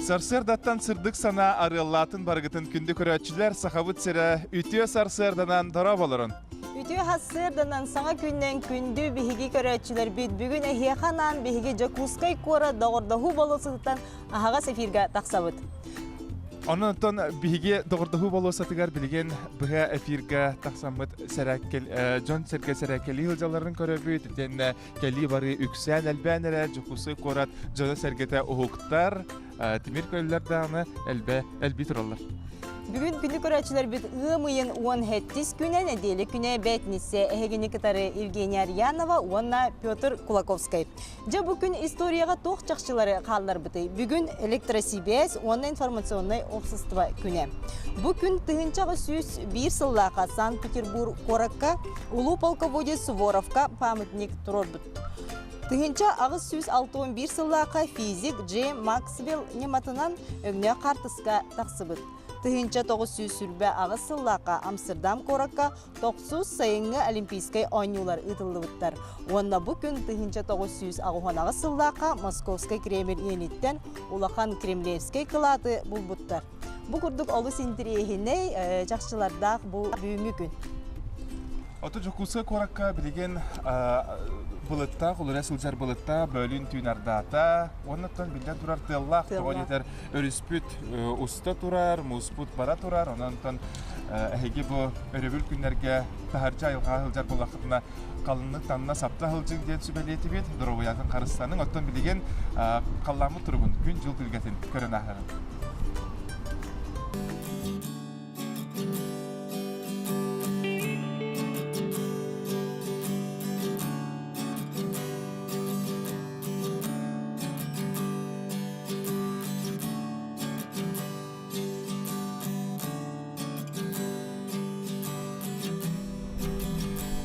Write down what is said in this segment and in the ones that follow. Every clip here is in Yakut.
Сарсыардаттан сырдык санаа арыаллаатын барыгытын күндү көрөөччүлэр Сахабыт сирэ үтүө сарсыарданан дорооболорун! Үтүө сарсыарданан саҥа күннэн күндү биһиги көрөөччүлэрбит бүгүн эһиэхэ анаан биһиги Дьокуускай куорат доҕордоһуу болуоссатыттан аһаҕас эфиргэ тахсабыт. Онон оттон биһиги доҕордоһуу болуоссатыгар билигин быһа эфиргэ тахсаммыт сэрээккэл дьон-сэргэ сэрээккэлии сылдьалларын көрөбүт. Итиэннэ кэлии барыы үксээн элбээн эрэр Дьокуускай куорат дьоно-сэргэтэ уһуктар, тимир көлөлөр даҕаны элбэ элбии тураллар. Бүгүн күнү көрөөччүлэрбит ыам ыйын 17 күнэ нэдиэлэ күнэ бээтиниссэ эһигини кытары Евгения Арьянова уонна Петр Кулаковскай. Дьэ бу күн историяҕа туох чахчылары хаалларбытый? Бүгүн электросибээс уонна информационнай общество күнэ. Бу күн 1801 сыллаахха Санкт-Петербург куоракка улуу полководец Суворовка памятник туруорбут. 1861 сыллаахха физик Дж. Максвелл ньыматынан өҥнөөх хаартыска тахсыбыт. 1928 сыллаахха Амстердам куоракка тохсус сайыҥҥы Олимпийскай оонньуулар ыытыллыбыттар. Уонна бу күн 1998 сыллаахха Московскай Кремль иэниттэн улахан кремлевскэй кылааты булбуттар. Бу курдук олус интэриэһинэй чахчылардаах бу бүгүҥҥү күн. Ото Дьокуускай куоракка билигин былыттаах, уларыйа сылдьар былыттаах, бөөлүүн түүн ардаата. Уоннаттан биллэн турар тыаллаах, тоҕо диэтэр өрүспүт уста турар, мууспут бара турар. Онон эһиги бу өрөбүл күннэргэ таһырдьа айылҕаҕа сылдьар буоллаххытына халыҥнык танна сапта сылдьыҥ диэн сүбэлиэтибит. Доруобуйатын харыстаныҥ. Оттон билигин халлааммыт туругун күн-дьыл билгэтин көрөн ааһыаҕыҥ.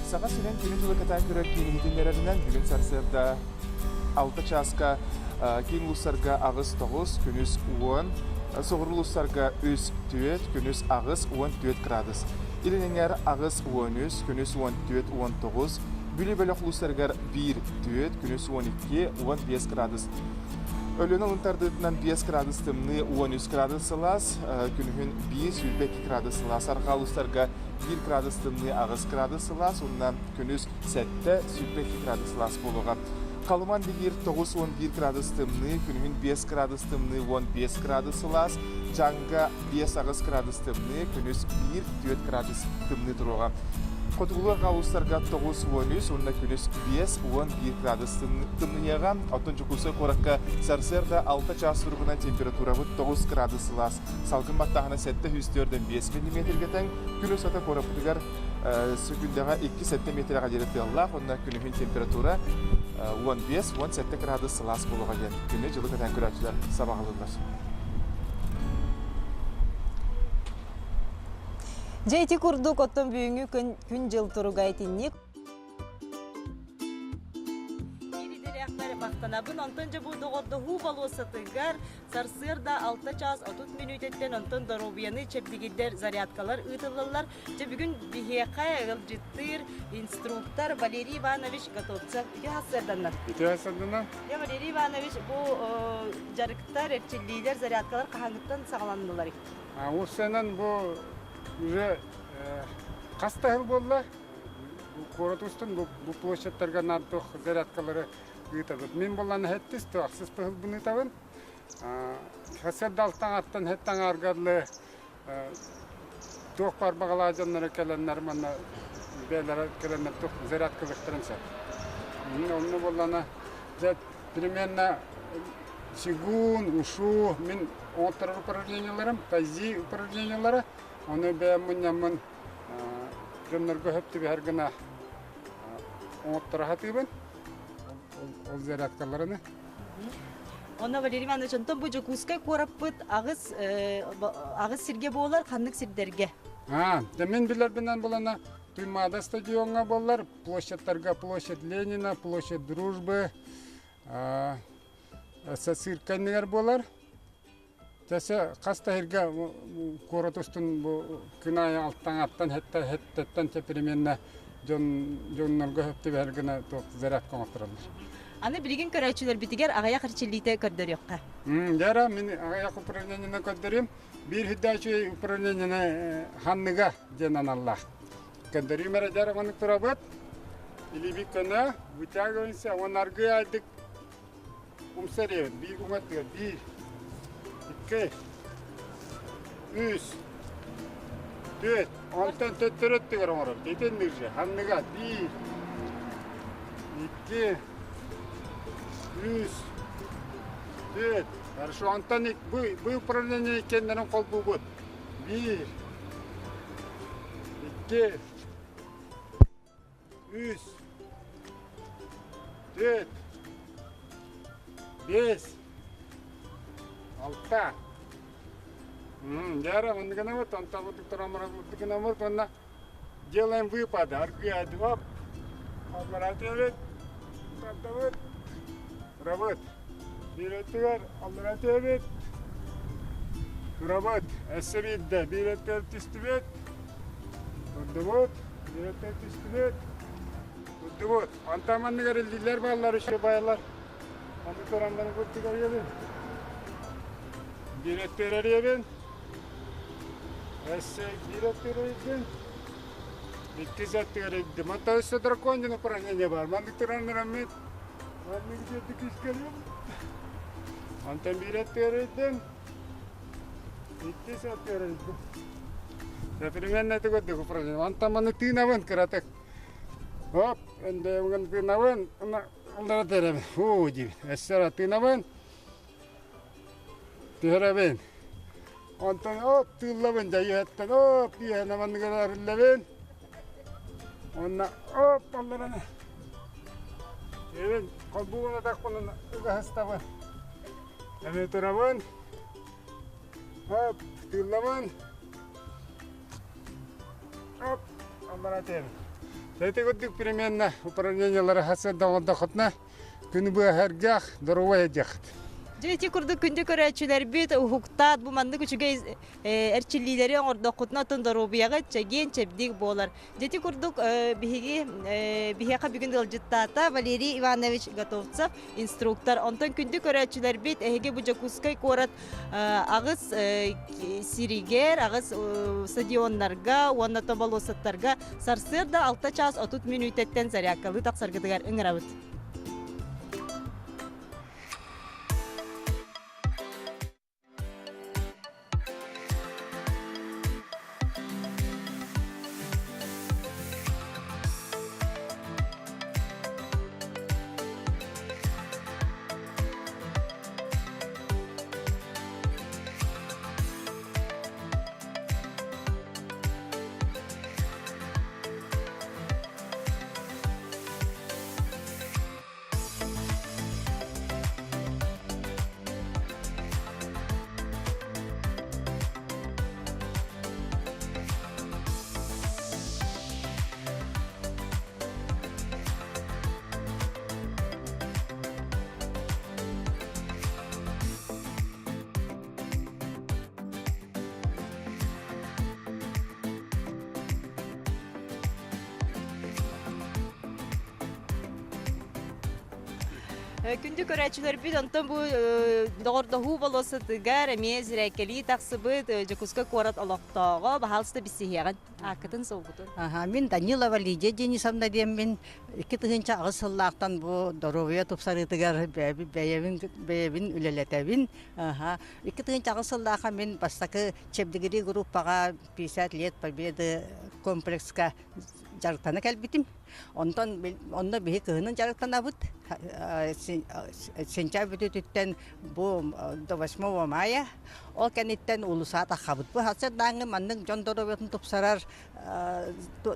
Саха сирин күнү-дьылы кэтээн көрөр киин иһитиннэрэринэн бүгүн сарсыарда 6 чааска киин улуустарга 8-9, күнүс 10, соҕуруу улуустарга 3-4, күнүс 8-14 градус. Илин эҥээр 8-13, күнүс 14-19, Бүлүү бөлөх улуустарыгар 1-4, күнүс 12-15 градус. Өлүөнэ алын тардыытынан 5 градус тымныы, 13 градус сылаас, күнүһүн 1-22 градус сылаас. Арҕаа улуустарга 1 градус тымныы, 8 градус сылаас уонна күнүс 7-22 градус сылаас буолуоҕа. Халыман Билиир 9-11 градус тымныы, күнүһүн 5 градус тымныы, 15 градус сылаас. Дьаҥга 5-8 градус тымныы, күнүс 1-4 градус тымныы туруоҕа. Хотугулуу арҕаа улуустарга 9-13 уонна күнүс 5-11 градус тымныйыаҕа. Оттон Дьокуускай куоракка сарсыарда 6 чаас туругунан температурабыт 9 градус сылаас. Салгын баттааһына 704,5 миллиметргэ тэҥ. Күн устата куораппытыгар сөкүүндэҕэ 2-7 миэтэрэҕэ диэри тыаллаах уонна күнүһүн температура 15-17 градус сылаас буолуоҕа диэн күнү-дьылы кэтээн көрөөччүлэр сабаҕалыыллар. Дьэ ити курдук оттон бүгүҥҥү күн күн-дьыл туруга итинник. Биир идэлээхтэр махтанабын. Онтон дьэ бу доҕордоһуу болуоссатыгар сарсыарда 6 чаас 30 мүнүүтэттэн онтон доруобуйаны чэбдигирдэр зарядкалар ыытыллаллар. Дьэ бүгүн биһиэхэ ыалдьыттыыр инструктор Валерий Иванович Готовцев үтүө сарсыарданнар. Үтүө сарсыарданнар. Дьэ Валерий Иванович бу дьарыктар, эрчиллиилэр, зарядкалар хаһааҥҥыттан саҕаланнылар? Уопсайынан бу уже хас да сыл буолла. Куорат устун бу площадьтарга наардох зарядкалары ыытабыт. Мин буоллаан хэттис ахсыс быһылбын ыытабын. Сарсыарда алтаҥаттан хэт аҥаарга дылы туох баар баҕалаах дьонноро кэлэннэр манна бэйэлэрэ кэлэннэр туох зарядкалыахтарын сөп. Онно буоллаана дьэ примерно Сигун, Ушу мин оҥотторор упражнениеларым, тайзи упражнениелара. Ону бэйэм мунньаммын дьоннорго сөп түбэһэр гына оҥотторо сатыыбын. Ол зарядкаларыны. Онно Валерий Иванович, онтон бу Дьокуускай куораппыт аҕыс аҕыс сиргэ буолар, ханнык сирдэргэ? А, да мин билэрбинэн булана Туймаада стадиоҥҥа буоллар, площадьтарга площадь Ленина, площадь Дружбы, циркэ иннигэр буолар. Тэсэ хас да сиргэ куорат устун бу күн аайы алтаҥаттан хэттэ хэттеттэн примерно дьон дьоннорго сөп түбэһэр гына туох зарядка оҥоттороллор. Аны билигин көрөөччүлэрбитигэр аҕыйах эрчиллиитэ көрдөрүөххэ. Дьара мин аҕыйах упражнениены көрдөрүм. Биир үрдээччи упражнениены ханныга диэн аналлаах. Көрдөрүүм эрэ дьара маннык турабыт. Илиибит көнө, вытягиваемся, уонна аргыый айдык умса эриэбит. Биир уҥаттыгар биир, икки, үс, түөрт. Онтон төттөрү өттүгэр оҥоробут. Итинник же ханныга биир, икки, үс, түөрт. Хорошо, онтон бу, бу управление иккиэннэрин холбуубут. Биир, икки, үс, түөрт, биэс, алта. Дьэ, оннук гынабыт, онтон гынабыт уонна делаем выпады, аргыйады, оп, алларатыбыт, тардабыт, турабыт. Биир өттүгэр алларатыбыт, турабыт, өссө биирдэ, биир өттүгэр түстүбүт, турдубут, биир өттүгэр түстүбүт, турдубут. Онтон манныгар иллиилэр бааллар, үчүгэй баайалар. Аны тураннары курдук эрийэбин. Биир өттүгэр эрийэбин. Өссө биир өттүгэр эрийдим. Иккис өттүгэр эрийдим. Онтон өссө дракон диэн упражнение баар. Маннык тураннараммыт. Маннык диэки күүскэлим. Онтон биир өттүгэр эрийдим. Иккис өттүгэр эрийдим. Примерно это курдук упражнение. Онтон маннык тыынабын кыратык. Оп, эндэйбин тыынабын. Аллара тэрэбин. Уу диибин. Өссө тыынабын. Түһэрэбин. Онтон оп тыыллабын дьайыһаттан оп үөһэнэ манныгар арыллабын. Уонна оп аллараны. Эбин холбугун атахпынан ыгаһыстабын. Эми турабын. Оп тыыллабын. Оп аллара тэрэбин. Эти курдук примерно упражнениялары хасыарда оҥордоххутуна күнү быһа доруобай эдиэххит. Дьэ ити курдук күндү көрөөччүлэрбит уһуктаат бу маннык үчүгэй эрчиллиилэри оҥордоххутуна оттон доруобуйаҕыт чэгиэн чэбдик буолар. Дьэ ити курдук биһиги биһиэхэ бүгүн ыалдьыттаата Валерий Иванович Готовцев инструктор. Онтон күндү көрөөччүлэрбит эһиги бу Дьокуускай куорат аҕыс сиригэр, аҕыс стадионнарга уонна болуоссаттарга сарсыарда 6 чаас 30 мүнүүтэттэн зарядкалыы тахсаргытыгар ыҥырабыт. Күндү көрөөччүлэрбит, онтон бу доҕордоһуу болуоссатыгар эмиэ зирээккэлии тахсыбыт Дьокуускай куорат олохтооҕо, баһаалыста билсиһиэҕин, ааккытын солгутун. Мин Данилова Лидия Денисовна диэммин 2008 сыллаахтан бу доруобуйа тупсарыытыгар бэйэбин бэйэбин үлэлэтэбин. 2008 сыллаахха мин бастакы чэбдигирии группаҕа 50 лет Победы комплекска дьарыктана кэлбитим. Онтон онно биһи кыһынын дьарыктанабыт. Сентябрь бүтүүтүттэн бу до 8 мая ол кэнниттэн уулусаҕа таххабыт. Бу сарсыардааҥҥы маннык дьон доруобуйатын тупсарар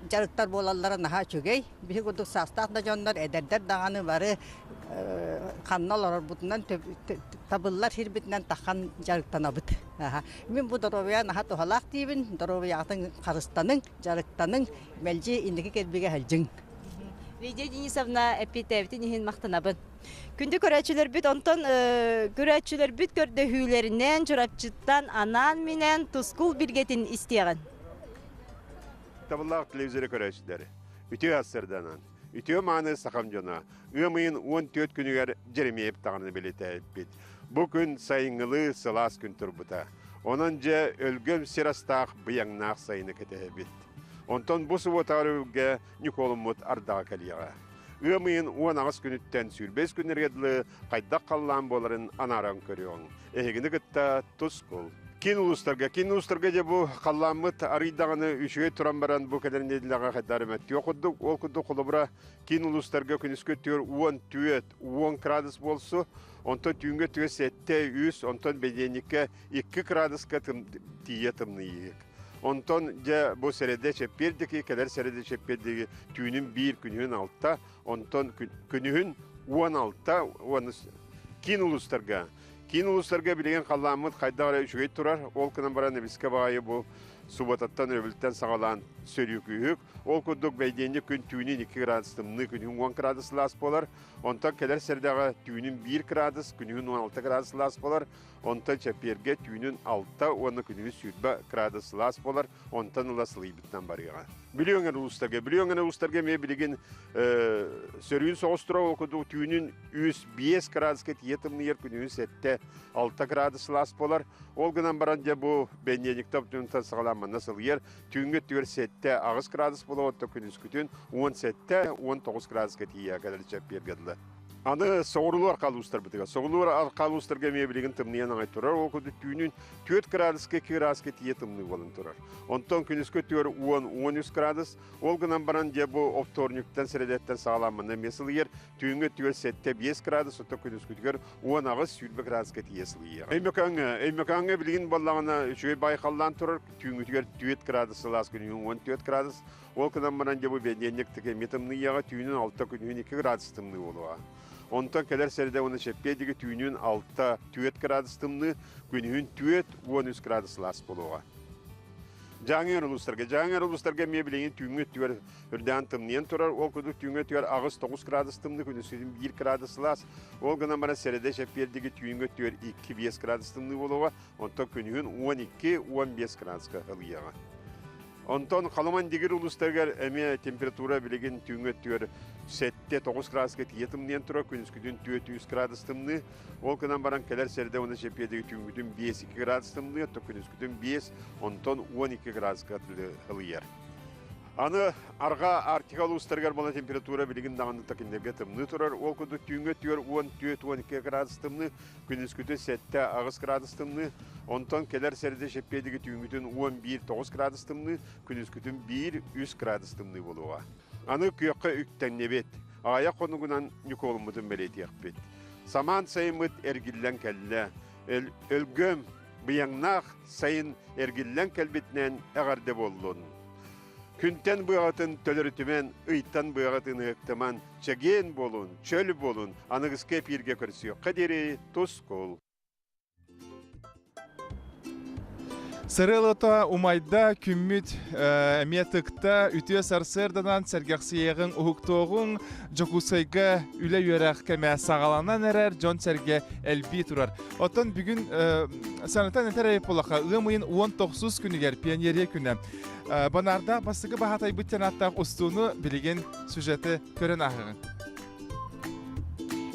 дьарыктар буолаллара наһаа үчүгэй. Биһи курдук саастаах да дьоннор, эдэрдэр даҕаны бары ханна олорорбутунан табыллар сирбитинэн таххан дьарыктанабыт. Мин бу доруобуйа наһаа туһалаах диибин. Доруобуйаҕытын харыстаныҥ, дьарыктаныҥ, мэлдьи инники кэлбигэ сылдьыҥ. Лидия Денисовна эппиэттээбитин иһин махтанабын. Күндү көрөөччүлэрбит, онтон көрөөччүлэрбит көрдөһүүлэринэн Чурапчыттан анаан-минээн Тускул билгэтин истиэҕин. Табыллаах телевизоры көрөөччүлэр, үтүө сарсыарданан. Үтүө-мааны сахам дьоно, ыам ыйын 14 күнүгэр Дьэримиэйэп даҕаны бэлиэтээбиппит. Бу күн сайыҥҥылыы сылаас күн турбута. Онон дьэ өлгөм сир астаах быйаҥнаах сайыны кэтэһэбит. Онтон бу субуотаҕа өрөбүлгэ Ньукуолуммут ардаҕа кэлиэҕэ. Ыам ыйын 18 күнүттэн 25 күннэргэ дылы хайдах халлаан буоларын анааран көрүөҕүҥ. Эһигини кытта тускул. Киин улуустарга, киин улуустарга дьэ бу халлааммыт арый даҕаны үчүгэй туран баран бу кэлэр нэдиэлэҕэ хайдаар эмэттиэ курдук, ол курдук холобура киин улуустарга күнүскү өттүгэр 14, 10 градус буолсу, онтон түүҥҥү өттүгэр 7, 3, онтон бэдиэнньиккэ 2 градуска тиийэ тымныйыык. Онтон дьэ бу сэрэдэ чэппиэр диэки, кэлэр сэрэдэ чэппиэр диэки түүнүн биир, күнүһүн алта, онтон күнүһүн 16 уонна киин улуустарга Киин улуустарга билигин халлааммыт хайдах эрэ үчүгэй турар. Ол гынан баран эмискэ баҕайы бу субуотаттан өрөбүлтэн саҕалаан сөрүүкүүһүк. Ол курдук бэйдиэнньик күн түүнүн 2 градус тымныы, күнүһүн 10 градус сылаас буолар. Онтон кэлэр сэрдэҕэ түүнүн 1 градус, күнүһүн 16 градус сылаас буолар. Онтон чэппиэргэ түүнүн 6 уонна күнүһүн 20 градус сылаас буолар. Онтон ыла сылыйбытынан барыаҕа. Бүлүү өҥөр улуустарга, Бүлүү өҥөр улуустарга эмиэ билигин сөрүүн соҕус турар, ол курдук түүнүн 3-5 градуска тиийэ тымныйар, күнүһүн 7-6 градус сылаас буолар. Ол гынан баран дьэ бу бэнньиэнньиктэн түнтэн саҕалаан манна сылыйар. Түүҥҥү өттүгэр 7-8 градус буолар, оттон күнүскүтүн 17-19 градуска тиийэ кэлэр чэппиэргэ дылы. Аны соҕуруулуу арҕаа улуустарбытыгар. Соҕуруулуу арҕаа улуустарга эмиэ билигин тымныйан аҕай турар. Ол курдук түүнүн 4 градуска 2 градуска тиийэ тымныы буолан турар. Онтон күнүскү өттүгэр 10-13 градус. Ол гынан баран дьэ бу вторниктан сэрэдэттэн саҕалаан манна эмиэ сылыйар. Түүҥҥү өттүгэр 7-5 градус, оттон күнүскүтүгэр 18-20 градуска тиийэ сылыйыаҕа. Өймөкөөҥҥө, Өймөкөөҥҥө билигин буоллаҕына үчүгэй байхаллаан турар. Түүҥҥүтүгэр 4 градус сылаас, күнүһүн 14 градус. Ол гынан баран дьэ бу бэнидиэнньик эмиэ тымныйыаҕа, түүнүн 6, күнүһүн 2 градус тымныы буолуоҕа. Онтон кэлэр сэрдэ уонна чэппиэдиги түүнүн 6, 4 градус тымныы, күнүһүн 4, 13 градус сылаас буолуоҕа. Дьааҥы улуустарга. Дьааҥы улуустарга эмиэ билигин түүҥҥү өттүгэр үрдээн тымныйан турар. Ол курдук түүҥҥү өттүгэр 8-9 градус тымныы, күнүскүтүн 1 градус сылаас. Ол гынан баран сэрэдэ чэппиэрдиги түүҥҥү өттүгэр 2-5 градус тымныы буолуоҕа. Онтон күнүһүн 12-15 градуска ылыйыаҕа. Онтон Халыман-Дигир улуустарыгар эмиэ температура билигин түүҥҥү өттүгэр 7-9 градуска тиийэ тымныйан турар, күнүскүтүн 4-3 градус тымныы. Ол гынан баран кэлэр сэрдэ уонна чэппиэдиги түүҥҥүтүн 5-2 градус тымныы, оттон күнүскүтүн 5, онтон 12 градуска ылыйар. Аны арҕаа Арктика улуустарыгар буолан температура билигин даҕаны кинилэргэ тымныы турар. Ол курдук түүҥҥү өттүгэр 14-12 градус тымныы, Күнүскүтүн 7-8 градус тымныы, онтон кэлэр сэрдэ чэппиэдиги түүҥҥүтүн 11-9 градус тымныы, күнүскүтүн 1-3 градус тымныы буолуоҕа. Аны күөххэ үктэннибит, аҕыйах хонугунан Ньукуолуммутун бэлиэтиэхпит. Самаан сайыммыт эргиллэн кэллэ. Өлгөм, быйаҥнаах сайын эргиллэн кэлбитинэн эҕэрдэ буоллун! Күнтэн быаҕытын төлөрүтүмэн, ыйтан быаҕытын ыһыктыман, чэгиэн буолун, чөл буолун, аныгыскы эпииргэ көрсүөххэ диэри тускул. Сырыылыта умайда, күммүт эмиэ тыкта, үтүө сарсыарданан сэргэхсийиэҕиҥ, уһуктуоҕуҥ, Дьокуускайга үлэ-үөрэх кэмэ саҕаланан эрэр, дьон-сэргэ элбии турар. Оттон бүгүн санатан этэр эйполаха ыам ыйын 19 күнүгэр пионерия күнэ. Банаардаах бастакы баһаатайбыт диэн ааттаах устууну билигин сюжеты көрөн ааһыаҕыҥ.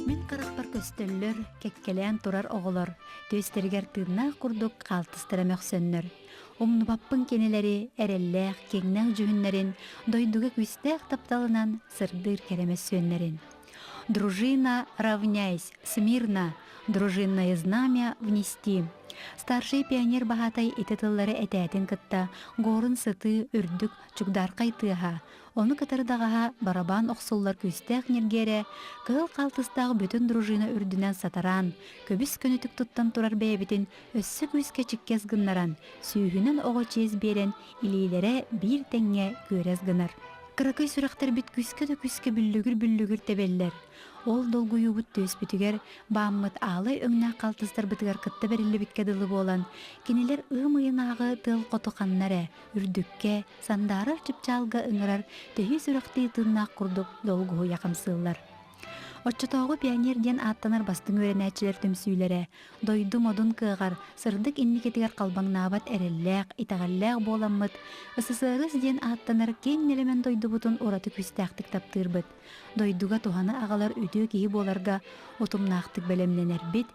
Мин харахпар көстөллөр, кэккэлээн турар оҕолор, түөстэригэр тыыннаах курдук хаалтыстара мөхсөннөр. Умнубаппын кинилэри эрэллээх, киҥнээх дьүһүннэрин, дойдуга күүстээх тапталынан сырдыыр кэрэ мөссүөннэрин. Дружина, равняйсь, смирно, дружинное знамя внести. Старший пионер баһаатай ити тыллары этээтин кытта горун сытыы үрдүк чугдаархай тыаһа, ону кытары даҕаһа барабан охсуллар күүстээх ньиргиэрэ кыһыл хаалтыстаах бүтүн дружина үрдүнэн сатараан, көбүс көнөтүк туттан турар бэйэбитин өссө күүскэ чиккэс гыннаран, сүүһүнэн оҕо чиэс биэрэн илиилэрэ биир тэҥҥэ күөрэс гынар. Кыракый сүрэхтэрбит күүскэ да күүскэ бүллүгүр-бүллүгүр тэбэллэр. Ол долгуйуубут түөспүтүгэр, бааммыт аалай өҥнөөх халтыстарбытыгар кытта бэриллибиккэ дылы буолан, кинилэр ыам ыйынааҕы тыал хоту ханна эрэ, үрдүккэ, сандаарар чыпчаалга ыҥырар төһүү сүрэхтии тыыннаах курдук долгуһуйа хамсыыллар. Оччотооҕу пионер диэн ааттанар бастыҥ үөрэнээччилэр түмсүүлэрэ дойду модун кыаҕар, сырдык инникитигэр халбаҥнаабат эрэллээх, итэҕэллээх буоламмыт, СССР диэн ааттанар киэҥ нэлэмэн дойдубутун ураты күүстээхтик таптыырбыт, дойдуга туһаны аҕалар үтүө киһи буоларга утумнаахтык бэлэмнэнэрбит,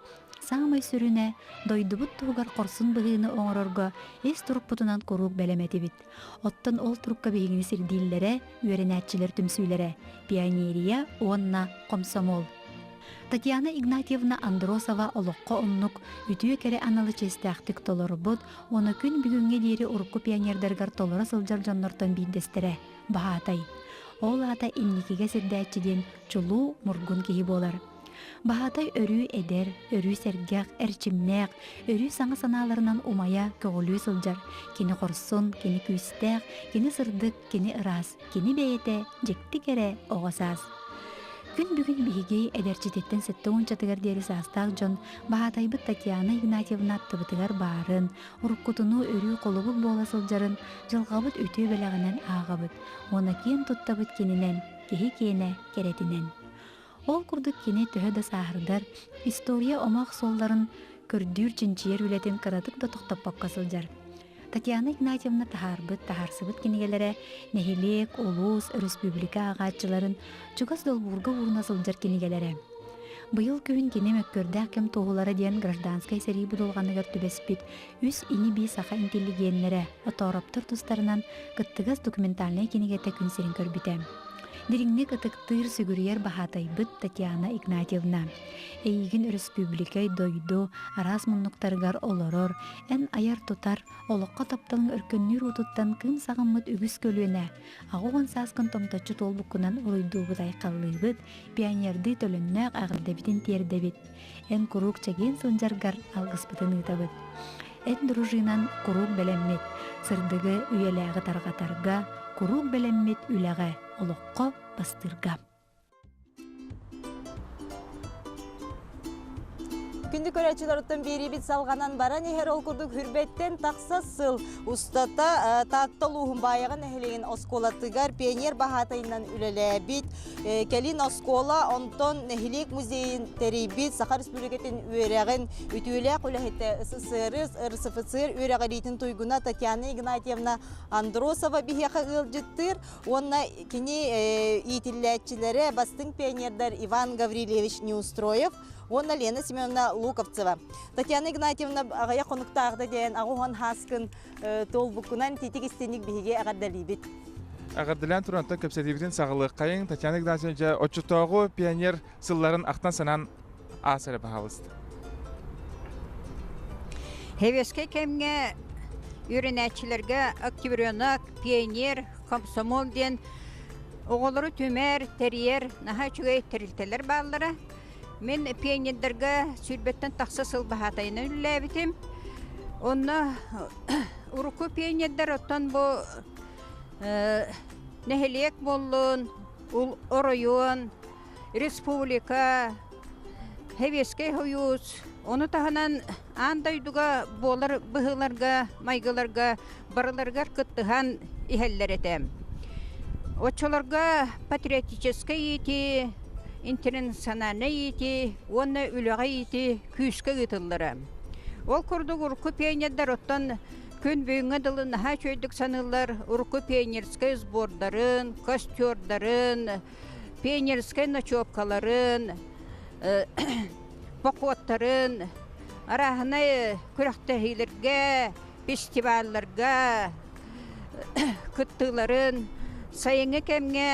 саамай сүрүнэ, дойдубут туһугар хорсун быһыыны оҥорорго ис турукпутунан куруук бэлэм этибит. Оттон ол турукка биһигини сирдииллэрэ, үөрэнээччилэр түмсүүлэрэ, пионерия уонна комсомол. Татьяна Игнатьевна Андросова олоххо оннук үтүө кэрэ аналы чиэстээхтик толорбут уонна күн бүгүҥҥэ диэри урукку пионердарыгар толоро сылдьар дьоннортон биирдэстэрэ, баһаатай. Ол аата инникигэ сирдээччи диэн чулуу мургун киһи буолар. Баһаатай өрүү эдэр, өрүү сэргэх, эрчимнээх, өрүү саҥа санааларынан умайа, көҕүлүү сылдьар. Кини хорсун, кини күүстээх, кини сырдык, кини ыраас, кини бэйэтэ дьикти кэрэ оҕо саас. Күн бүгүн биһиги эдэрчититтэн сэттэ уончатыгар диэри саастаах дьон баһаатайбыт Татьяна Игнатьевна аттыбытыгар баарын, уруккутунуу өрүү холобур буола сылдьарын дьылҕабыт үтүө бэлэҕинэн ааҕабыт уонна киэн туттабыт кининэн, киһи киэнэ кэрэтинэн. Ол курдук кини төһө да сааһырдар, история омоох суолларын көрдүүр-чинчийэр үлэтин кыратык да тохтоппокко сылдьар. Татьяна Игнатьевна таһаарбыт, таһаарсыбыт кинигэлэрэ нэһилиэк, улуус, өрөспүүбүлүкэ ааҕааччыларын чугас долбуурга ууруна сылдьар кинигэлэрэ. Быйыл күһүн кини Мөккүөрдээх кэм туоһулара диэн гражданскай сэрии будулҕаныгар түбэспит үс ини-бии саха интеллигеннэрэ Отоороптор тустарынан кыттыгас документальнай кинигэтэ күн сирин көрбүтэ. Дириҥник ытыктыыр, сүгүрүйэр баһаатайбыт Татьяна Игнатьевна. Эйигин өрөспүүбүлүкэ, дойду араас муннуктарыгар олорор, эн айар-тутар, олоххо тапталыҥ өркөннүүр уотуттан кыым саҕыммыт үгүс көлүөнэ, 80 сааскын томточчу туолбуккунан уруйдуубут-айхаллыыбыт, пионердыы төлөннөөх эҕэрдэбитин тиэрдэбит. Эн куруук чэгиэн сылдьаргар алгыспытын ыытабыт. Эн дружинан куруук бэлэммит, сырдыгы, үйэлээҕи тарҕатарга, куруук бэлэммит үлэҕэ, олоххо бастыырга. Күндү көрөөччүлөрүттэн биэриибит салҕанан баран иһэр ол курдук Хүрбэттэн тахса сыл устата Таатта улууһун Баайаҕа нэһилиэгин оскуолатыгар пионер баһаатайынан үлэлээбит Кэлин оскуола, онтон нэһилиэк музейын тэрийбит Саха Республикатын үөрэҕин үтүөлээх үлэһитэ СССР, РСФСР үөрэҕириитин туйгуна Татьяна Игнатьевна Андросова биһиэхэ ыалдьыттыыр уонна кини иитиллээччилэрэ бастыҥ пионердар Иван Гаврильевич Неустроев уонна Лена Семеновна Луковцева. Татьяна Игнатьевна аҕыйах хонуктааҕыта диэн аҕуһан хааскын туолбуккунан титик истинник биһиги эҕэрдэлиибит. Эҕэрдэлээн турантан кэпсэтиибитин саҕалыаххайыҥ. Татьяна Игнатьевна, дьэ, оччотооҕу пионер сылларын ахтан-санаан аас эрэ, пожалуйста. Сэбиэскэй кэмҥэ үөрэнээччилэргэ октябренок, пионер, комсомол диэн оҕолору түмэр, тэрийэр наһаа үчүгэй тэрилтэлэр бааллара. Мин пионердарга сүүрбэттэн тахса сыл баһаатайынан үлэлээбитим. Онно урукку пионердар оттон бу нэһилиэк буоллун, оройуон, республика, Сэбиэскэй Союз, ону таһынан аан дойдуга буолар быһыыларга, майгыларга барыларыгар кыттыһан иһэллэр этэ. Оччолорго патриотическай иитии, интернациональнай иитии уонна үлэҕэ иитии күүскэ ыытыллара. Ол курдук урукку пионердар оттон күн бүгүҥҥэ дылы наһаа үчүгэйдик саныыллар урукку пионерскай сбордарын, костердарын, пионерскай ночевкаларын, походтарын, арааһынай күрэхтэһиилэргэ фестивалларга кыттыыларын, сайыҥҥы кэмҥэ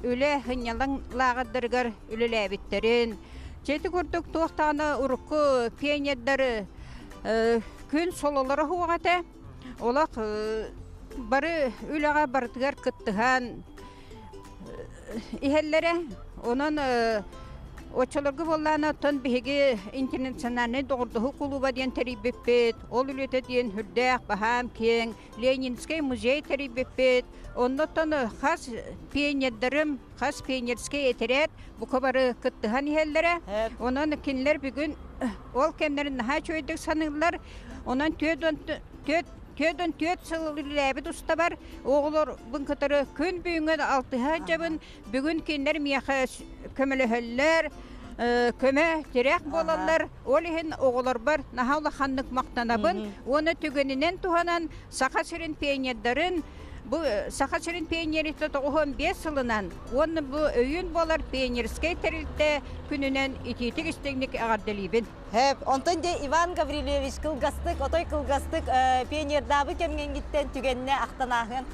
үлэ сынньалаҥ лааҕырдарыгар үлэлээбиттэрин, дьэ ити курдук туох даҕаны урукку пионердар күн сололоро суох этэ. Олох бары үлэҕэ барытыгар кыттыһан иһэллэрэ. Онон оччолорго буоллаҕына оттон биһиги интернациональнай доҕордоһуу кулууба диэн тэрийбиппит. Ол үлэтэ диэн сүрдээх баһаам киэҥ Ленинскэй музей тэрийбиппит. Оннуттан хас пионердарым, хас пионерскай этэрээт бука бары кыттыһан иһэллэрэ. Онон кинилэр бүгүн ол кэмнэрин наһаа үчүгэйдик саныыллар. Онон 44. 44 сыл үлэлээбит устабар оҕолорбун кытары күн бүгүн алтыһа сылдьабын. Бүгүн кинилэр миэхэ көмөлөһөллөр, көмө тирэх буолаллар. Ол иһин оҕолорбор наһаа улаханнык махтанабын. Уонна түгэнинэн туһанан Саха сирин пионердарын бу Саха сирин пионерията 95 сылынан уонна бу өйүүн буолар пионерскай тэрилтэ күнүнэн итиитик истиҥник эҕэрдэлиибин. Хэп, онтон де Иван Гаврильевич кылгастык, отой кылгастык пионердаабы кэмҥэҥҥиттэн түгэннэ ахтан ааһыан.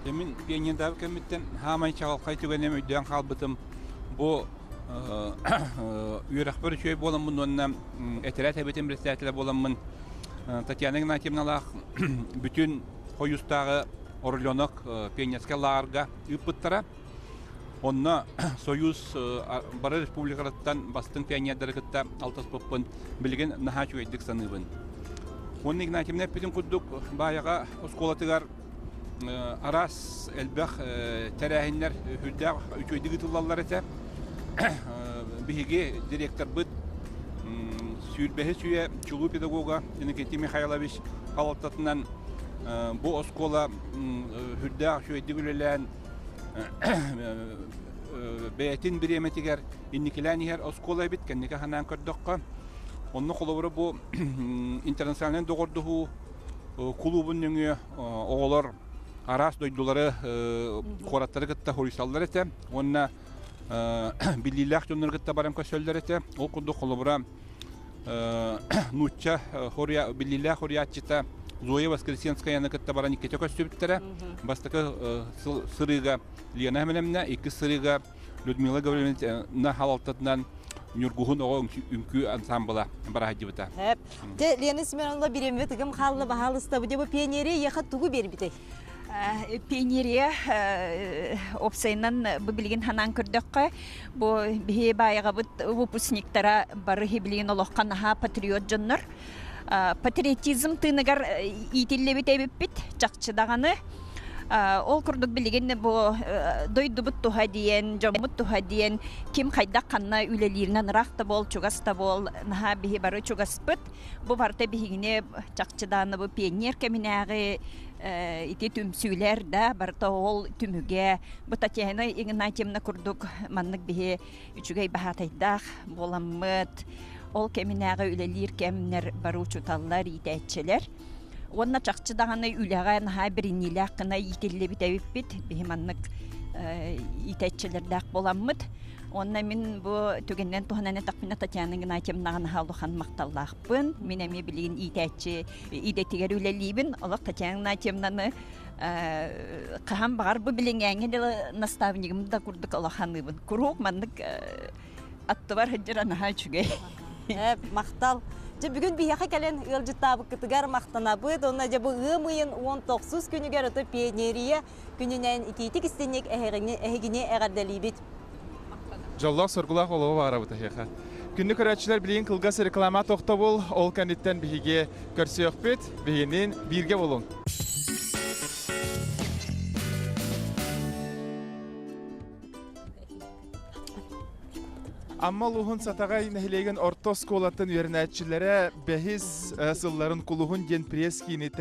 Мин пионердаабы кэммиттэн хаамай чаҕылхай түгэним өйдөөн хаалбытым. Бу үөрэхпэр үчүгэй буоламмын уонна этэрээт эбитин председателэ буоламмын Татьяна Игнатьевналаах бүтүн Хойустааҕы Орленок пионерскай лааҕырга ыыппыттара. Онно Союз бары республикаларыттан бастыҥ пионердары кытта алтыспыппын билигин наһаа үчүгэйдик саныыбын. Уонна Игнатьевна эппитин курдук Баайаҕа оскуолатыгар араас элбэх тэрээһиннэр үрдээх үчүгэйдик ыытыллаллар этэ. Биһиги директорбыт сүүрбэһис үйэ чулуу педагога Иннокентий Михайлович салалтатынан бу оскуола үрдээх үчүгэйдик үлэлээн бэйэтин бириэмэтигэр инникилээн иһэр оскуола эбит кэнники санаан көрдөххө онно холобура бу интернациональнай доҕордоһуу кулуубун нөҥүө оҕолор араас дойдулары куораттары кытта хоруйсаллар этэ уонна биллиилээх дьоннору кытта баран көрсөллөр этэ ол курдук холобура нуучча биллиилээх хоруйааччыта Зоя Воскресенскаяны кытта баран иккитэ көрсүбүттэрэ. Бастакы сырыыга Лена Хэмэнэмнэ, иккис сырыыга Людмила Гаврильевна халалтатынан Ньургуһун оҕо үҥкүү ансамбла бараһдьыбыта. Дьэ, Лена Семеновна бириэмэ тыгым хаалла баһаалыста. Бу пионерия еха тугу биэрбитэй? Пионерия опсайынан бу билигин ханаан көрдөххө, бу биһи баайаҕабыт выпускниктара бары билигин олоххо наһаа патриот дьоннор. Патриотизм тыыныгар иитиллибит эбиппит, чахчы даҕаны. Ол курдук билигин бу дойдубут туһа диэн, дьоммут туһа диэн ким хайдах ханна үлэлииринэн ыраах да буол, чугас да буол, наһаа биһи бары чугаспыт. Бу барыта биһигини чахчы даҕаны бу пионер кэминээҕи ити түмсүүлэр да барыта ол түмүгэ бу Татьяна Игнатьевна курдук маннык биһи үчүгэй баһаатайдаах буоламмыт ол кэминээҕи үлэлиир кэмнэр бары учууталлар, иитээччилэр уонна чахчы даҕаны үлэҕэ наһаа бэриниилээх гына иитиллибит эбиппит биһи маннык иитээччилэрдээх буоламмыт уонна мин бу түгэнинэн туһанан эттэхпинэ Татьяна Игнатьевнаҕа наһаа улахан махталлаахпын мин эмиэ билигин иитээччи идэтигэр үлэлиибин олох Татьяна Игнатьевнаны хаһан баҕар бу билиҥээҥҥэ дылы наставнигым да курдук улаханыыбын куруук маннык аттыбар сылдьара наһаа үчүгэй махтал Дьэ бүгүн биһиэхэ кэлэн ыалдьыттаабыккытыгар махтанабыт. Онно дьэ бу ыам ыйын 19 күнүгэр ото пионерия күнүнэн итиитик истинник эһигини эҕэрдэлиибит. Дьоллоох-соргулаах олоҕу баҕарабыт эһиэхэ. Күндү көрөөччүлэр билигин кылгас реклама тохтобул, ол кэнниттэн биһиги көрсүөхпүт, биһигинин бииргэ буолуҥ. Амма улууһун Сатаҕай нэһилиэгин орто оскуолатын үөрэнээччилэрэ бэһис сылларын Кулуһун диэн пресс-киини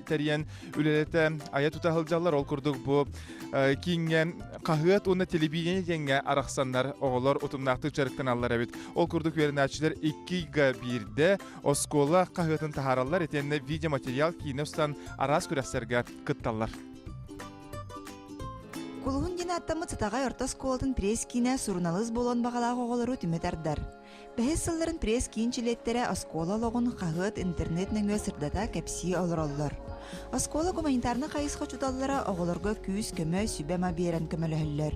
тэрийэн үлэлэтэ айа тута сылдьаллар. Ол курдук бу кииҥҥэ хаһыат уонна телевидение диэҥҥэ арахсаннар оҕолор утумнаахтык дьарыктаналлар эбит. Ол курдук үөрэнээччилэр икки ыйга биирдэ оскуола хаһыатын таһаараллар итиэннэ видеоматериал киинэ устан араас күрэхтэргэ кытталлар. Кулуһун диэн ааттаммыт Сатаҕай орто оскуолатын пресс-киинэ суруналыыс буолуон баҕалаах оҕолору түмэ тардар. Бэһис сылларын пресс-киин чилиэттэрэ оскуола олоҕун хаһыат интернет нөҥүө сырдата кэпсии олороллор. Оскуола гуманитарнай хайысха учууталлара оҕолорго күүс-көмө, сүбэ-ама биэрэн көмөлөһөллөр.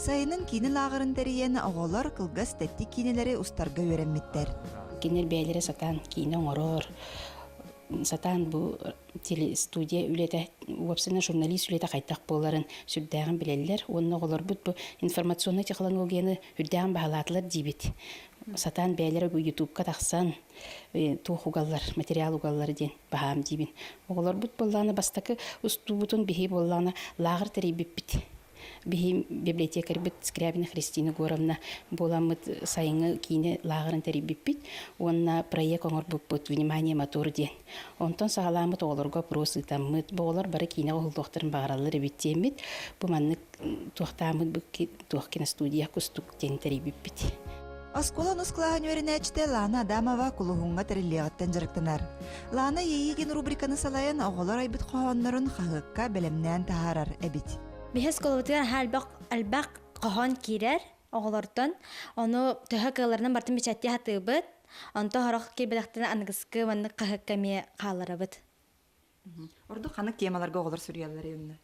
Сайынын киинэ лааҕырын тэрийэн оҕолор кылгас тэттик киинэлэри устарга үөрэммиттэр. Кинилэр бэйэлэрэ сатаан киинэ оҥорор, сатаан бу телестудия үлэтэ, уопсайынан журналист үлэтэ хайдах буоларын сүрдээҕин билэллэр уонна оҕолорбут бу информационнай технологияны үрдээҕин баһылаатылар диибит. Сатаан бэйэлэрэ бу ютубка тахсан туох угаллар, материал угаллар диэн баһаам диибин. Оҕолорбут буоллаҕына бастакы устуубутун биһи буоллаҕына лааҕыр тэрийбиппит. Биһи библиотекарьбыт Скрябина Христина Егоровна буоламмыт сайыҥҥы киинэ лааҕырын тэрийбиппит уонна проект оҥорбуппут «Внимание, мотор» диэн. Онтон саҕалааммыт оҕолорго опрос ыытаммыт, бу оҕолор бары киинэҕэ уһуллуохтарын баҕараллар эбит диэммит, бу маннык туохтааммыт бу туох киностудия кустук диэн тэрийбиппит. Оскуола онус кылааһын үөрэнээччитэ Лана Адамова Кулуһуҥҥа тэриллиэҕиттэн дьарыктанар. Лана Иэйии диэн рубриканы салайан оҕолор айбыт хоһооннорун хаһыакка бэлэмнээн таһаарар эбит. Биһи оскуолабытыгар аһаа элбэх, элбэх хоһоон киирэр оҕолортон. Ону төһө кыалларынан барытын бэчээттии сатыыбыт. Онто сорох киирбэтэхтэринэ аныгыскы маннык хаһыакка эмиэ хаалларабыт. Ордук ханнык темаларга оҕолор суруйаллар инна?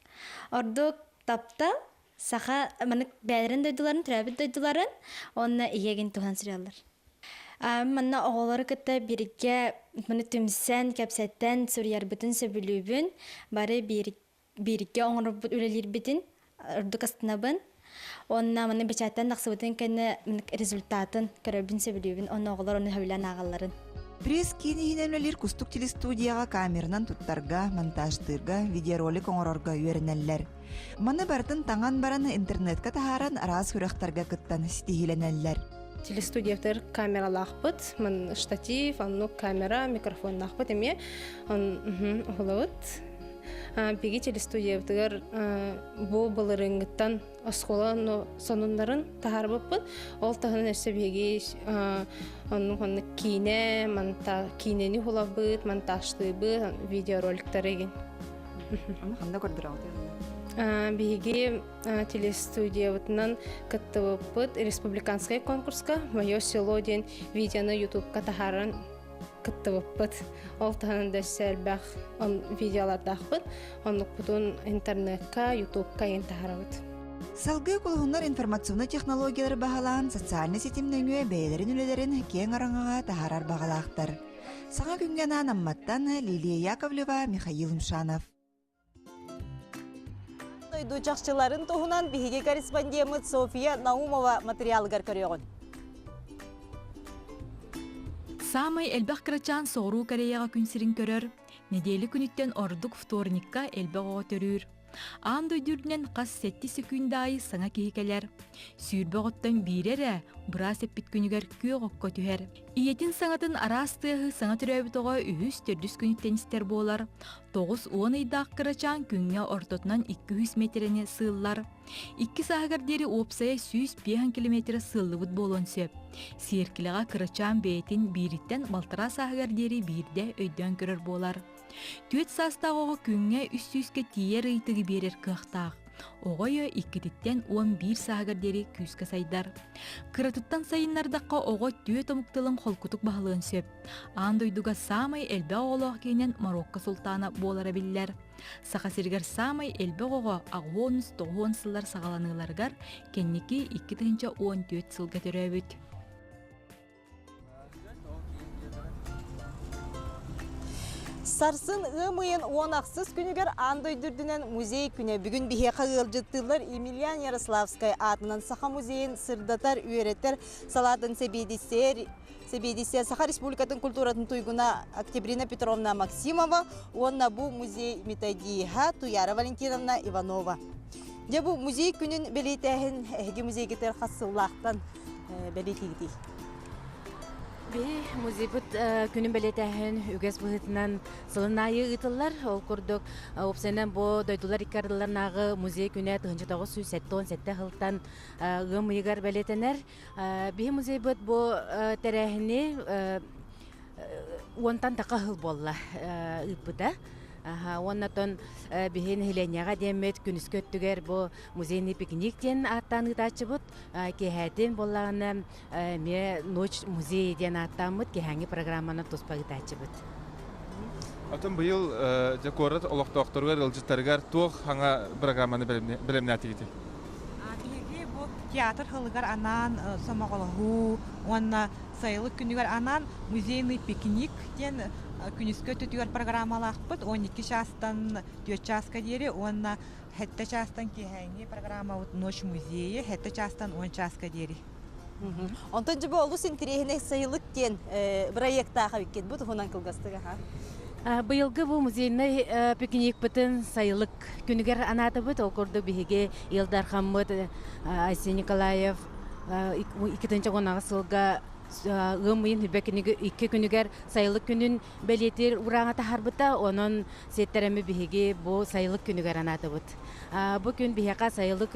Ордук таптал, саха маннык бэйэлэрин дойдуларын, төрөөбүт дойдуларын уонна ийэгин туһунан суруйаллар. Манна оҕолору кытта бииргэ маны түмсэн, кэпсэтэн суруйарбытын сөбүлүүбүн. Бары бииргэ оҥорбут үлэлиирбитин ордук астынабын. Уонна маны бэчээттэн тахсыбытын кэннэ результатын көрөрбүн сөбүлүүбүн. Онно оҕолор ону сөбүлээн ааҕалларын. Пресс-киин иһинэн үлэлиир Кустук телестудияҕа камеранан туттарга, монтажтыырга, видеоролик оҥорорго үөрэнэллэр. Маны барытын таҥан баран интернетка таһааран араас күрэхтэргэ кыттан ситиһиилэнэллэр. Телестудиябытыгар камералаахпыт, ман штатив, оннук камера, микрофоннаахпыт эмиэ уһулабыт. Биһиги телестудиябытыгар бу былырыыҥҥыттан оскуола сонуннарын таһаарбыппыт. Ол таһынан өссө биһиги оннук оннук киинэ, монта киинэни уһулабыт, монтажтыыбыт, видеороликтары игин. Аны ханна көрдөрөҕүт? Биһиги телестудиябытынан кыттыбыппыт республиканскай конкурска «Мое село» диэн видеоны ютубка таһааран кыттыбыппыт. Ол таһынан да өссө элбэх видеолардаахпыт. Оннукпутун интернетка, ютубка иһин таһарабыт. Салгыы кулуһуннар информационнай технологиялары баһылаан социальнай ситим нөҥүө бэйэлэрин үлэлэрин киэҥ араҥаҕа таһаарар баҕалаахтар. Саҥа күҥҥэ анаан Амматтан Лилия Яковлева, Михаил Мшанов. Дойду чахчыларын туһунан биһиги корреспондеммыт София Наумова материалыгар көрүөҕүн. Саамай элбэх кырачаан Соҕуруу Кореяҕа күн сирин көрөр, нэдиэлэ күнүттэн ордук вторникка элбэх оҕо төрүүр. Аан дойду үрдүнэн хас сэттис секунда аайы саҥа киһи кэлэр. 20 оҕоттон биирэ эрэ быраас эппит күнүгэр күөх окко түһэр. Ийэтин саҥатын араас тыаһы саҥа төрөөбүт оҕо үһүс-төрдүс күнүттэн истэр буолар. 90 ыйдаах кырачаан күҥҥэ ортотунан 200 миэтэрэни сыыллар. Икки сааһыгар диэри уопсайа 105 километра сыыллыбыт буолуон сөп. Сиэркилэҕэ кырачаан бэйэтин биириттэн балтараа сааһыгар диэри биирдэ өйдөөн көрөр буолар. Түөрт саастаах оҕо күҥҥэ үс сүүскэ тиийэр ыйытыгы биэрэр кыахтаах. Оҕо өйө иккититтэн 11 сааһыгар диэри күүскэ сайдар. Кыратыттан сайыннардахха оҕо түөрт омук тылын холкутук баһылыан сөп. Аан дойдуга саамай элбэх оҕолоох киһинэн Марокко султана буолара биллэр. Саха сиригэр саамай элбэх оҕо 89 сыллар саҕаланыыларыгар кэнники 2014 сылга төрөөбүт. Сарсын ыам ыйын 16 күнүгэр аан дойду үрдүнэн музей күнэ. Бүгүн биһиэхэ ыалдьыттыыллар Емельян Ярославскай аатынан Саха музейын сырдатар, үөрэтэр салаатын сэбиэдиссэйэр сэбиэдиссэйэ Саха Республикатын культуратын туйгуна Октябрина Петровна Максимова уонна бу музей методиһа Туяра Валентиновна Иванова. Дьэ бу музей күнүн бэлиэтээһин эһиги музейгытыгар хас сыллаахтан бэлиэтиигитий? Биһи музейбыт күнүн бэлиэтээһин үгэс быһыытынан сылын аайы ыытыллар. Ол курдук, уопсайынан бу дойдулар икки ардыларынааҕы музей күнэ 1977 сылтан ыам ыйыгар бэлиэтэнэр. Биһи музейбыт бу тэрээһини уонтан тақа сыл буолла ыыппыта. Уонна биһи нэһилиэнньэҕэ диэммит күнүскү өттүгэр бу музейный пикник диэн ааттаан ыытааччыбыт. Киэһээтин буоллаҕына эмиэ Ночь музея диэн ааттааммыт киэһээҥҥи программаны туспа ыытааччыбыт. Отон быйыл дьэ куорат олохтоохторугар, ыалдьыттарыгар туох саҥа программаны бэлэмнээтигитий? Биһиги бу театр сылыгар анаан сомоҕолоһуу уонна сайылык күнүгэр анаан музейный пикник диэн күнүскү өттүтүгэр программалаахпыт 12 чаастан 4 чааска диэри уонна Сэттэ чаастан киэһээҥҥи программабыт «Ночь музея» сэттэ чаастан 10 чааска диэри. Онтон дьэ бу олус интэриэһинэй сайылык диэн бырайыактаах эбиккит. Бу туһунан кылгастык аха. Быйылгы бу музейнай пикникпытын сайылык күнүгэр анаатыбыт. Ол курдук биһиги Ил Дархаммыт Айсен Николаев 2018 сылга ыам ыйын икки күнүгэр сайылык күнүн бэлиэтиир урааҥа таһаарбыта. Онон сиэттэрэми биһиги бу сайылык күнүгэр анаатыбыт. Бу күн биһиэхэ сайылык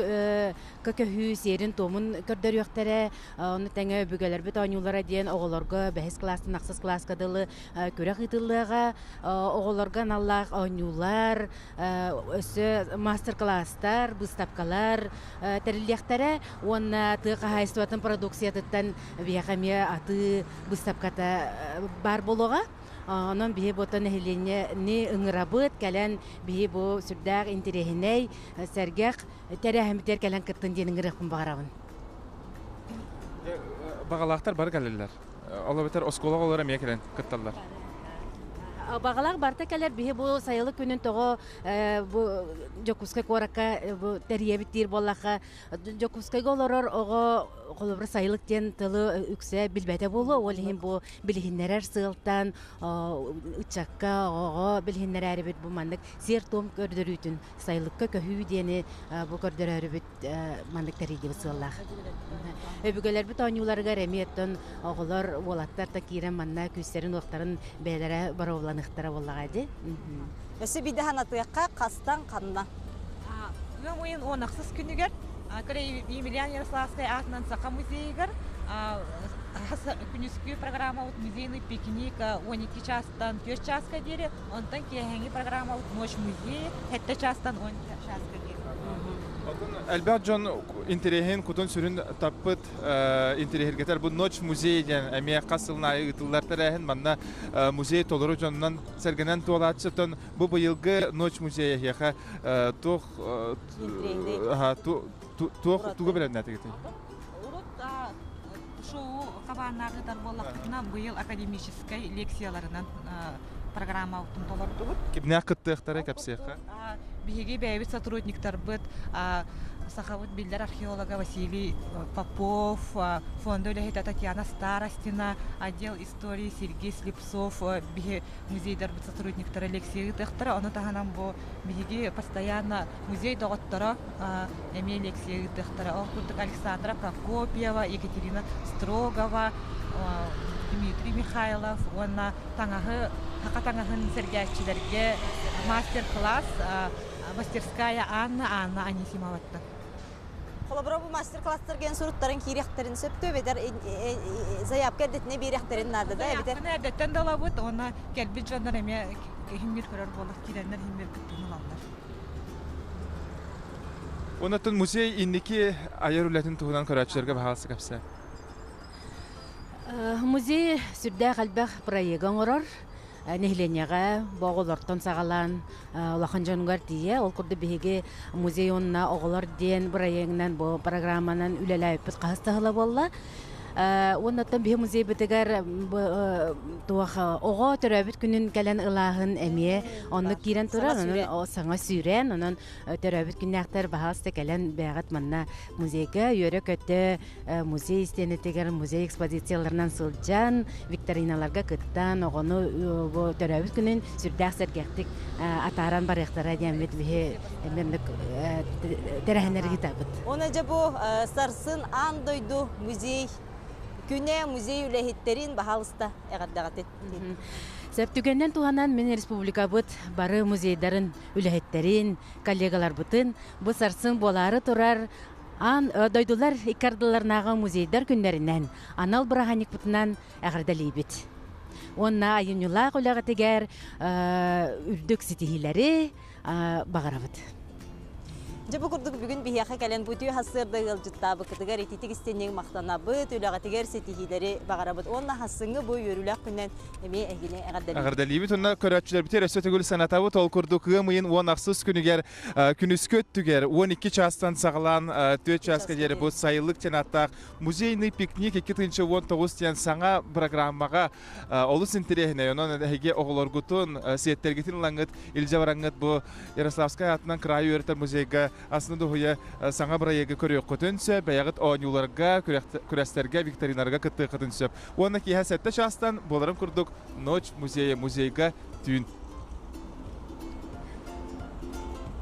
көһүү сиэрин-туомун көрдөрүөхтэрэ. Ону тэҥэ өбүгэлэрбит оонньуулара диэн оҕолорго бэһис кылаастан ахсыс кылааска дылы күрэх ыытыллыаҕа. Оҕолорго аналлаах оонньуулар, өссө мастер-класстар, быыстапкалар тэриллиэхтэрэ уонна тыа хаһаайыстыбатын продукциятыттан биһиэхэ эмиэ атыы быыстапката баар буолуоҕа. Онон биһи бу нэһилиэнньэни ыҥырабыт, кэлэн биһи бу сүрдээх интэриэһинэй, сэргэх тэрээһиммитигэр кэлэн кыттын диэн ыҥырыахпын баҕарабын. Баҕалаахтар бары кэлэллэр. Ол эбэтэр оскуола оҕолоро эмиэ кэлэн кытталлар. Баҕалаах барыта кэлэр. Биһи бу сайылык күнүн тоҕо бу Дьокуускай куоракка бу тэрийэбит диир буоллахха, Дьокуускайга олорор оҕо холобура сайылык диэн тылы үксэ билбэтэ буолуо. Ол иһин бу билиһиннэрэр сыалтан ыччакка, оҕоҕо билиһиннэрээрибит бу маннык сиэр-туом көрдөрүүтүн сайылыкка көһүү диэни бу көрдөрөөрүбүт маннык тэрийдибит сыаллаах. Өбүгэлэрбит оонньууларыгар эмиэ оттон оҕолор, уолаттар да киирэн манна күүстэрин-уохтарын бэйэлэрэ боруобаланыахтара буоллаҕа дии. Өссө биирдэ санатыахха, хастан ханна? Ыам ыйын 16 күнүгэр Емельян Ярославскай аатынан Саха музейыгар күнүскү программабыт музейный пикник 12 чаастан 4 чааска диэри, онтон киэһэҥҥи программабыт Ночь музея 7 чаастан 10 чааска диэри. Элбэх дьон интэриэһин кутун-сүрүн таппыт интэриэһиргэтэр бу Ночь музей диэн эмиэ хас сылын аайы ыытыллар тэрээһин. Манна музей толору дьонунан сэргэнэн туолааччы. Бу быйылгы Ночь музея эһиэхэ туох туох тугу бэлэмнээтигитий? Урут шоу хабааннаах ыытар буоллахпытына, быйыл академическай лекцияларынан программабытын толордубут. Кимнээх кыттыахтара кэпсиэххэ? Биһиги бэйэбит сотрудниктарбыт сахабыт биллэр археолога Василий Попов, фонда үлэһитэ Татьяна Старостина, отдел истории Сергей Слепцов биһи музейдарбыт сотрудниктара лекция ыытыахтара. Ону таһынан бу биһиги постоянно музей доҕотторо эмиэ лекция ыытыахтара. Ол курдук Александра Прокопьева, Екатерина Строгова, Дмитрий Михайлов уонна таҥаһы саха таҥаһын сэргээччилэргэ мастер-класс мастерская Анна Анна Анисимоваттан. Холобура бу мастер-класстар диэн суруттарын киириэхтэрин сөптөө эбэтэр заявка эрдэтинэ биэриэхтэрин наада да эбэтэр Заявканы эрдэттэн да ылабыт уонна кэлбит дьоннор эмиэ иһиммир көрөр буолар киирэннэр иһиммир кыттыыны ылаллар. Онон музей инники айар үлэтин туһунан көрөөччүлэргэ баһаалыста кэпсээ. Музей сүрдээх элбэх проегы оҥорор. Нэһилиэнньэҕэ бу оҕолортон саҕалаан улахан дьонугар тиийэ. Ол курдук биһиги музей уонна оҕолор диэн бырайыагынан бу программанан үлэлээбиппит хаһыс да сыла буолла. Уонна оттон биһи музейбытыгар туох оҕо төрөөбүт күнүн кэлэн ылааһын эмиэ оннук киирэн турар. Онон саҥа сүүрэн, онон төрөөбүт күннээхтэр баһаалыста кэлэн бэйэҕит манна музейга үөрэ-көтө музей истиэнэтигэр музей экспозицияларынан сылдьан, викториналарга кыттан, оҕону төрөөбүт күнүн сүрдээх сэргэхтик атааран барыахтара диэммит биһи маннык тэрээһиннэри ыытабыт. Оны дьэ бу сарсын аан дойду музей күнэ музей үлэһиттэрин баһаалыста эҕэрдэҕитин. Сөп түгэннэн туһанан мин республикабыт бары музейдарын үлэһиттэрин, коллегаларбытын бу сарсын буолаары турар Аан дойдулар икки ардыларынааҕы музейдар күннэринэн анал бырааһынньыкпытынан эҕэрдэлиибит. Уонна айымньылаах үлэҕитигэр үрдүк ситиһиилэри баҕарабыт. Дьэ бу курдук бүгүн биһиэхэ кэлэн бу үтүө сарсыарда ыалдьыттаабыккытыгар ититик истиҥник махтанабыт, үлэҕитигэр ситиһиилэри баҕарабыт уонна сарсыҥҥы бу үөрүүлээх күнүнэн эмиэ эһигини эҕэрдэлиибит. Эҕэрдэлиибит уонна көрөөччүлэрбитигэр өссө төгүл санатабыт. Ол курдук ыам ыйын 16 күнүгэр Күнүскү өттүгэр 12 чаастан саҕалаан 4 чааска диэри бу сайылык диэн ааттаах музейный пикник 2019 диэн саҥа программаҕа олус интэриэһинэй. Онон эһиги оҕолоргутун, сиэттэргитин ылаҥҥыт, илдьэ бараҥҥыт бу Ярославскай аатынан кыраайы үөрэтэр музейга астына дуһуйа саҥа бырайыагы көрүөххүтүн сөп, бэйэҕит оонньууларга, күрэстэргэ, викториналарга кыттыаххытын сөп. Уонна киэһэ сэттэ чаастан буоларын курдук Ночь музея музейга түүн.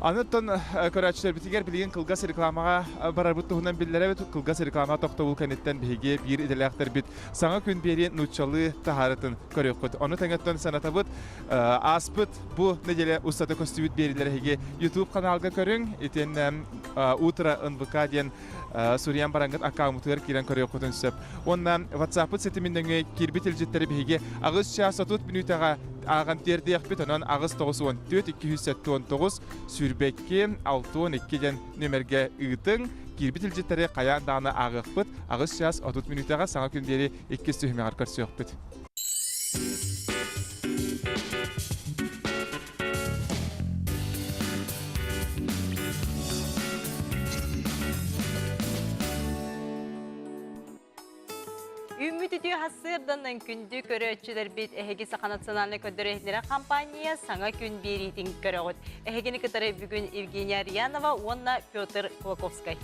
Аны оттон көрөөччүлэрбитигэр билигин кылгас рекламаҕа барарбыт туһунан биллэрэбит. Кылгас реклама тохтобул кэнниттэн биһиги биир идэлээхтэрбит саҥа күн биэрии нууччалыы таһаарытын көрүөххүт. Ону тэҥэттэн санатабыт, ааспыт бу неделя устата көстүбүт биэриилэр эһиги YouTube каналга көрүҥ, итиэннэ Утро НВК диэн суруйан бараҥҥыт аккаунтугар киирэн көрүөххүтүн сөп. Уонна WhatsApp-ыт ситимин нөҥүө киирбит илдьиттэри биһиги аҕыс чаас 30 мүнүүтэҕэ ааҕан тиэрдиэхпит, онон 8 94 279 22 62 диэн нүөмэргэ ыытыҥ. Киирбит илдьиттэри хайаан даҕаны ааҕыахпыт. Аҕыс чаас 30 мүнүүтэҕэ саҥа күн биэри иккис түһүмэҕэр көрсүөхпүт. Үүммүт үтүө хассыырданан күндү көрөөччүлэрбит эһиги Саха национальнай көрдөрөр компания саҥа күн биэриитин көрөҕүт. Эһигини кытары бүгүн Евгения Арьянова уонна Петр Кулаковскай.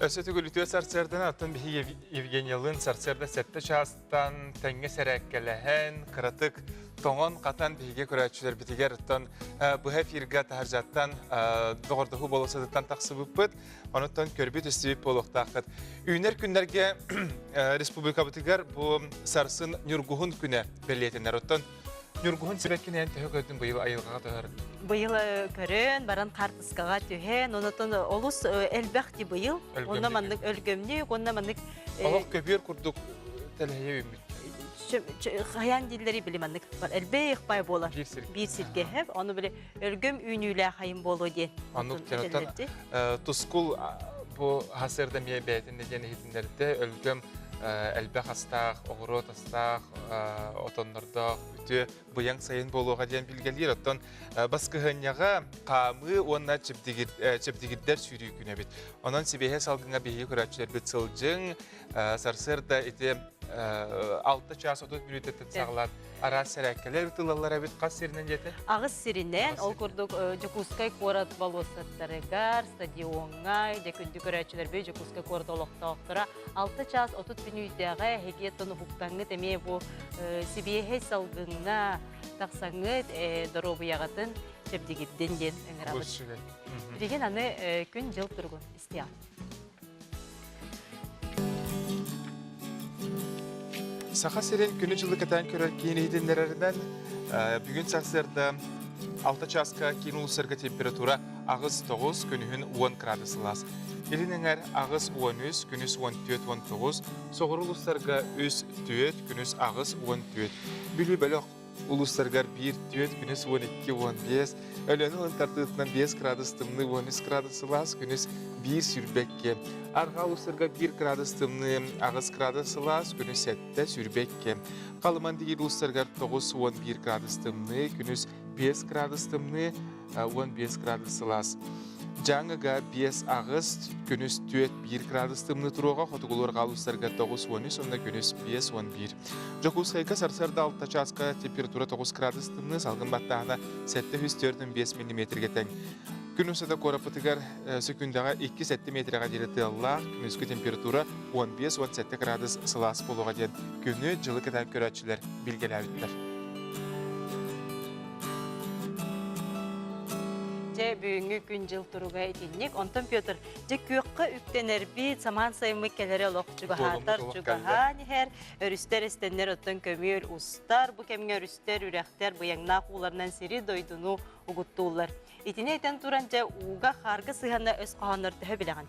Өссө төгүл үтүө сарсыардан аттан биһиги Евгениялыын сарсыарда сэттэ чаастан тэҥҥэ сэрээккэлэһэн, кыратык тоҥон-хатан биһиги көрөөччүлэрбитигэр оттон быһа эфиргэ таһырдьаттан доҕордоһуу болуоссатыттан тахсыбыппыт. Онуттан көрбүт-истибит буолуохтааххыт. Үүнэр күннэргэ республикабытыгар бу сарсын Ньургуһун күнэ бэлиэтэнэр. Оттон Ньургуһун сибэккинээн төһө көрдүн быйыл айылҕаҕа төһөр? Быйыл көрөн, баран хаартыскаҕа түһэн, онотон олус элбэх ди быйыл. Онно маннык өлгөмнүк, онно маннык Олох көбүөр курдук тэлэһийэ үүммүт. Хайаан дииллэри били маннык элбэх бай буолар. Биир сиргэ хэп, ону били өлгөм үүнүүлээх айым буолуо диэн. Оннук оттон тускул бу хасырда эмиэ бэйэтин диэн иһитиннэрдэ өлгөм элбэх астаах, оҕуруот астаах, отоннордоох үтүө быйаҥ сайын буолуоҕа диэн билгэлиир. Оттон баскыһыанньаҕа хаамыы уонна чэбдигирдэр сүүрүү күнэ эбит. Онон сибиэһэ салгыҥа биһиги көрөөччүлэрбит сылдьыҥ, сарсыарда ити 6 чаас 30 мүнүүтэттэн саҕалаан араас сэрээккэлэр ытылаллар эбит. Хас сиринэн диэтэ? Аҕыс сиринэн, ол курдук Дьокуускай куорат болуоссаттарыгар, стадиоҥҥа, дьэ күндү көрөөччүлэрбит Дьокуускай куорат олохтоохторо 6 чаас 30 мүнүүтэҕэ эһиги уһуктаҥҥыт эмиэ бу сибиэһэй салгыҥҥа тахсаҥҥыт доруобуйаҕытын чэбдигирдин диэн ыҥырабыт. Билигин аны күн-дьыл туругун истиэҕиҥ. Саха сирин күнү-дьылы кэтээн көрөр киин иһитиннэрэринэн, бүгүн сарсыарда 6 чааска киин улуустарга температура 8-9, күнүһүн 10 градус сылаас. Илин эҥэр 8-13, күнүс 14-19, соҕуруу улуустарга 3-4, күнүс 8-14. Бүлүү бөлөх улуустарыгар биир түөрт күнүс 12 15, Өлөөнө ылын тардыытынан 5 градус тымныы 13 градус сылаас, күнүс 1 22. Арҕаа улуустарга 1 градус тымныы 8 градус сылаас, күнүс 7 22. Халыман диир улуустарыгар 9 11 градус тымныы, күнүс 5 градус тымныы 15 градус сылаас. Дьааҥыга 5-8, күнүс 4-1 градус тымныы туруоҕа, хотугулуур улуустарга 9-13, онно күнүс 5-11. Дьокуускайга сарсыарда 6 чааска температура 9 градус тымныы, салгын баттааһына 745 миллиметргэ тэҥ. Күн устата куораппытыгар сөкүүндэҕэ 2-7 метрэҕэ диэри тыаллаах, күнүскү температура 15-17 градус сылаас буолуоҕа диэн күнү, дьылы кэтээн көрөөччүлэр билгэлээбиттэр. Дьэ, бүгүҥҥү күн-дьыл туруга итинник. Онтон Петр, дьэ күөххэ үктэнэрбит, самаан сайыммыт кэлэрэ олох чугаһаатар, чугаһаан иһэр. Өрүстэр эстэннэр, оттон көмүөл устар. Бу кэмҥэ өрүстэр, үрэхтэр быйаҥнаах ууларынан сири-дойдуну угуттууллар. Итини этэн туран, дьэ, ууга, хаарга сыһыанна өс хоһооннор төһө билэҕин?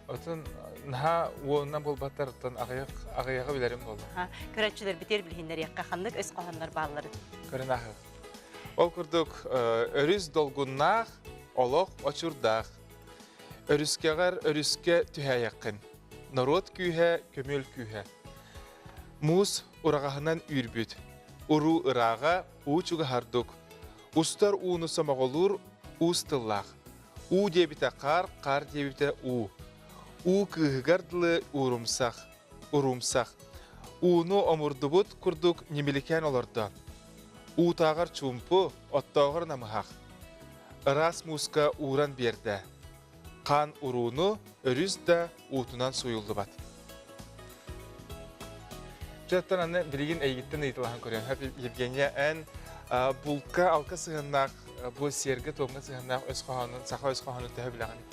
Отон наһаа уонунан буолбаттар, оттон аҕыйах аҕыйаҕы билэрим буолла. Көрөөччүлэрбитигэр билиһиннэриэххэ ханнык өс хоһооннор баалларын. Көрөн ааһыах. Ол курдук, өрүс долгуннаах, олох очурдаах. Өрүскэҕэр өрүскэ түһээйэххин. Норуот күүһэ, көмүөл күүһэ. Муус ураҕаһынан үүрбүт. Уруу ырааҕа, уу чугаһардук. Устар ууну сомоҕолуур уус тыллаах. Уу диэбитэ хаар, хаар диэбитэ уу. Уу кыыһыгар дылы уурумсах, уруумсах. Ууну омурдубут курдук ньимиликээн олордо. Уутааҕар чуумпу, оттооҕор намыһах. Ыраас мууска ууран биэрдэ. Хаан урууну өрүс да уутунан сууйуллубат. Дьэ, аны билигин эйигиттэн ыйыталаһан көрүөм. Евгения, эн булка алка сыһыннаах, бу сиэргэ-туомҥа сыһыннаах өс хоһоонун, саха өс хоһоонун төһө билэҕиний?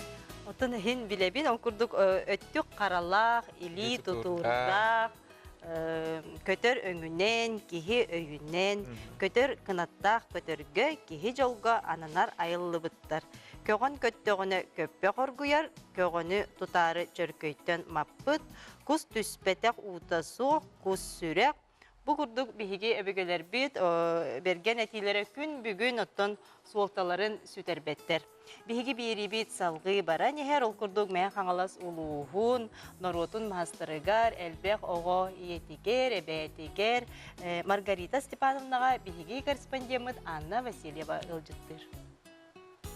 Отон иһин билэбин, ол курдук өттүк харалаах, илии тутуурдаах, көтөр өҥүнэн, киһи өйүнэн, көтөр кынаттаах көтөргө киһи дьолго ананар айыллыбыттар. Көҕөн көттөҕүнэ көппөх оргуйар, көҕөнү тутаары чөркөйтөн маппыт, кус түспэтэх уута суох, кус сүрэх. Бу курдук биһиги өбүгэлэрбит бэргэн этиилэрэ күн бүгүн оттон суолталарын сүтэрбэттэр. Биһиги биэриибит салгыы баран иһэр, ол курдук Мэҥэ Хаҥалас улууһун норуотун маастарыгар, элбэх оҕо ийэтигэр, эбээтигэр Маргарита Степановнаҕа биһиги корреспондеммыт Анна Васильева ыалдьыттыыр.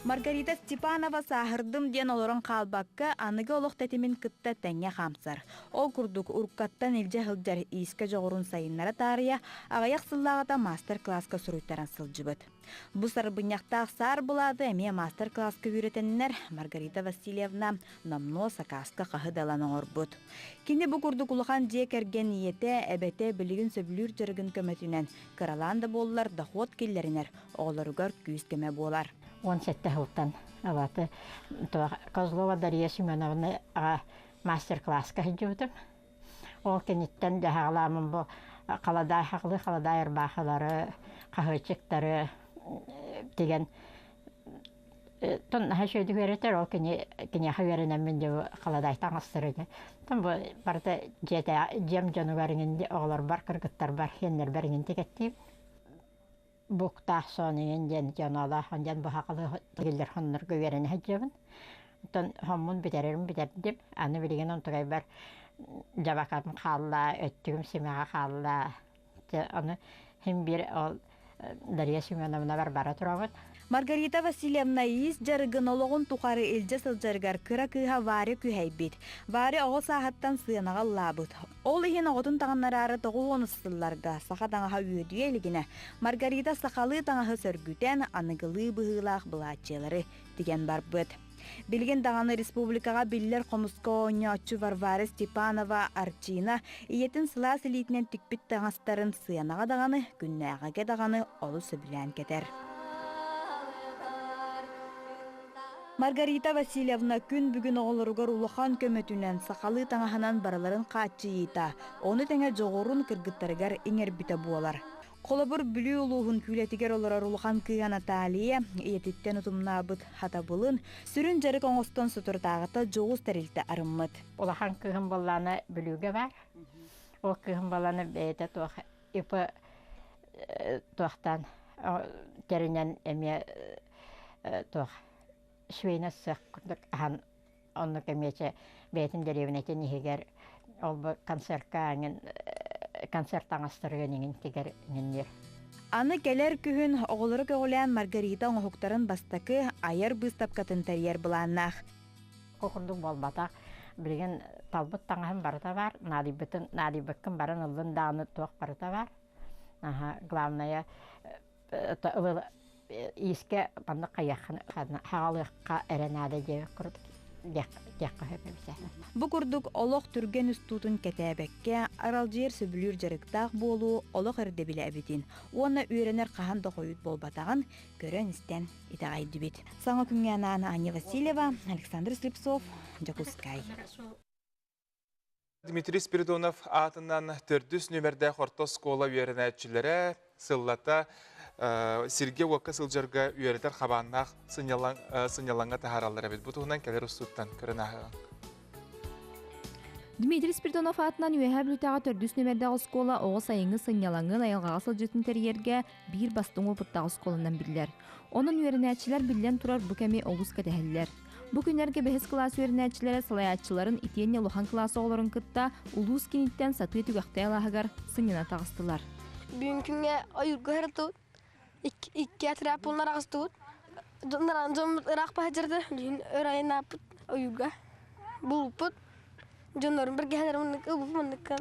Маргарита Степанова сааһырдым диэн олорон хаалбакка, аныгы олох тэтимин кытта тэҥҥэ хаамсар. Ол курдук, уруккаттан илдьэ сылдьар иискэ дьоҕурун сайыннара таарыйа, аҕыйах сыллааҕыта маастар-кылааска суруйтаран сылдьыбыт. Бу сарбынньахтаах саар былааты эмиэ маастар-кылааска үөрэтэннэр Маргарита Васильевна номнуо сакааска хаһы да ылан оҥорбут. Кини бу курдук улахан дьиэ кэргэн ийэтэ, эбэтэ билигин сөбүлүүр дьарыгын көмөтүнэн кыралаан да буоллар дохуот киллэринэр, оҕолоругар күүс-көмө буолар. 17 сылтан абаты Козлова Дария Семеновна аҕа мастер-класска сылдьыбытым. Ол кэнниттэн дьаһаҕалааммын бу халадаай хахлыы халадаай ырбаахылары, хаһыаччыктары тигэн тон наһаа үчүгэйдик үөрэтэр, ол кини киниэхэ үөрэнэммин дьэ бу халадаай таҥастары тон бу барыта дьиэтэ дьиэм дьонугар иҥин оҕолорбор, кыргыттарбар, сиэннэрбэр иҥин тигэттиим. Буктаах сон иҥин диэн дьоноолоох диэн быһаҕалыы тигиллэр хоннорго үөрэнэ сылдьабын. Оттон хоммун бүтэрэрим бүтэрдим. Аны билигин онтугайбар дьабакам хаалла, өттүгүм симэҕэ хаалла. Дьэ, ону син биир ол Дария Семеновнабар бара турабын. Маргарита Васильевна иис дьарыгын олоҕун тухары илдьэ сылдьарыгар кыра кыыһа Варя күһэйбит. Варя оҕо сааһыттан сыанаҕа ыллаабыт. Ол иһин оҕотун таҥыннараары 90 сылларга саха таҥаһа үөдүйэ илигинэ Маргарита сахалыы таҥаһы сөргүтэн, аныгылыы быһыылаах былааччыйалары тигэн барбыт. Билигин даҕаны республикаҕа биллэр хомуска оонньооччу Варвара Степанова Арчина ийэтин сылаас илиитинэн тикпит таҥастарын сыанаҕа даҕаны, күннээҕигэ даҕаны олус сөбүлээн кэтэр. Маргарита Васильевна күн бүгүн оҕолоругар улахан көмөтүнэн сахалыы таҥаһынан барыларын хааччыйыыта, ону тэҥэ дьоҕурун кыргыттарыгар иҥэрбитэ буолар. Холобур, Бүлүү улууһун Күүлэтигэр олорор улахан кыыһа Наталья ийэтиттэн утумнаабыт хатабылын сүрүн дьарык оҥостон соторутааҕыта дьоҕус тэрилтэ арыммыт. Улахан кыыһым буоллаана Бүлүүгэ баар. Ол кыыһым буоллаана бэйэтэ туох ИП туохтаан тэринэн эмиэ туох швейный цех курдук аһан оннук эмиэ чэ бэйэтин дэриэбинэтин иһигэр ол бу концертка аҥын концерт таҥастарыгар иҥин тигэр иҥинниир. Аны кэлэр күһүн оҕолору көҕүлээн Маргарита оҥоһуктарын бастакы айар быыстапкатын тэрийэр былааннаах. Ол курдук буолбатах. Билигин талбыт таҥаһым барыта баар, наадыйбытын наадыйбыккын баран ыллын даҕаны туох барыта баар. Аха, главное иискэ маннык хайыаххын хаҕалыахха эрэ наада диэбит курдук диэххэ сөп эбитэ. Бу курдук олох түргэн устуутун кэтээбэккэ, аралдьыйар сөбүлүүр дьарыктаах буолуу олох ирдэбилэ эбитин уонна үөрэнэр хаһан да хойут буолбатаҕын көрөн-истэн итэҕэйдибит. Саҥа күҥҥэ анаан Аня Васильева, Александр Слепцов, Дьокуускай. Дмитрий Спиридонов аатынан төрдүс нүөмэрдээх орто оскуола үөрэнээччилэрэ сыллата сиргэ-уокка сылдьарга үөрэтэр хабааннаах сынньалаҥҥа таһаараллар эбит. Бу туһунан кэлэр устууттан көрөн ааһыаҕыҥ. Дмитрий Спиридонов аатынан Үөһээ Бүлүүтээҕи төрдүс нүөмэрдээх оскуола оҕо сайыҥҥы сынньалаҥын айылҕаҕа сылдьыытын тэрийэргэ биир бастыҥ уопуттаах оскуоланан биллэр. Онон үөрэнээччилэр биллэн турар бу кэми олус кэтэһэллэр. Бу күннэргэ бэһис кылаас үөрэнээччилэрэ салайааччыларын итиэннэ улахан кылаас оҕолорун кытта улуус киниттэн сатыы түгэхтэй алааһыгар сынньана таҕыстылар. Бүгүн күҥҥэ ойуурга сырыттыбыт. Икки отряд буолан араҕыстыбыт. Дьон ыраах баһадьырды. Бүгүн өр айаннааппыт ойуурга. Булбуппут. Дьоннорун бэргэһэлэрин маннык ылбыппыт манныкка.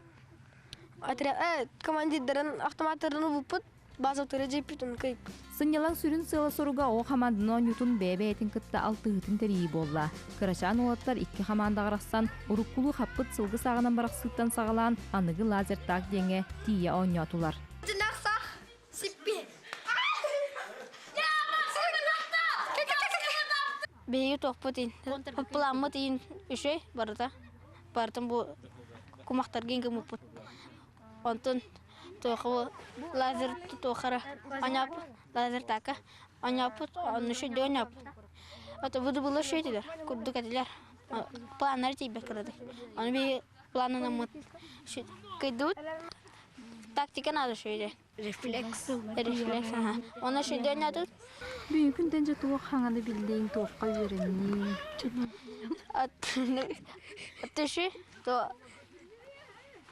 Отряд командирдарын автоматтарын ылбыппыт. База тыры жеппит, оны кыйыппыт. Сынньалаҥ сүрүн сыала-соруга оҕо хамаанданы оонньуутун бэйэ-бэйэтин кытта алтыһыытын тэрийии буолла. Кырачаан уолаттар икки хамаандаҕа арахсан, уруккулуу хаппыт сылгы сааҕынан барахсыыттан саҕалаан, аныгы лазертаг диэҥҥэ тиийэ оонньоотулар. Биһиги туохпут иин, пламмыт иин үчүгэй барыта. Барытын бу кумахтарга гыммыппыт. Онтон туоху лазер туохара оñооппут лазер така оñооппут онну шүйдө оñооппут. Ото буду было шүйдилер курдук этилер. Планнар тиийбэт кырады. Ону биһиги планынаммыт кыйдыбыт. Тактика надо шүйдө. Рефлекс. Рефлекс, ага. Оны шүйдө оñоотут. Бүгүн күнтэн дьэ туох хаҥаны биллиҥ, туохха үөрэнниҥ? Түшү, то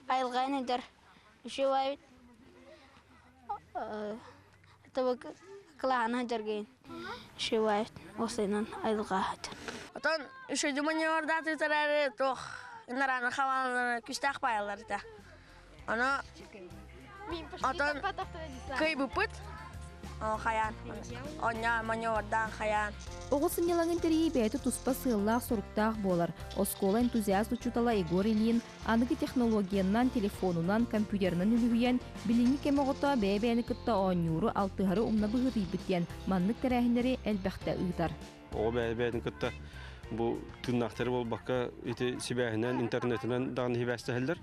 айылҕа эдэр үчүгэй кылаана дьаргыйын үчүгэй осайынан айылҕа Отон үчүгэй маневрдааты тарары туох ынараны хавалары күстээх паялар этэ. Ону отон кыйбыппыт хайаан онньоо маневрдаан хайаан Оҕо сынньалаҥын тэрийии бэйэтэ туспа сыаллаах-соруктаах буолар. Оскуола энтузиаст учуутала Егор Ильин Аныгы технологиянан, телефонунан, компьютерынан үлүһүйэн, билиҥҥи кэм оҕото бэйэ-бэйэни кытта оонньууру, алтыһары умна быһыытыйбыт диэн маннык тэрээһиннэри элбэхтэ ыытар. Оҕо бэйэ-бэйэтин кытта бу тыыннаахтары буолбакка ити сибээһинэн, интернетинэн даҕаны сибээстэһэллэр.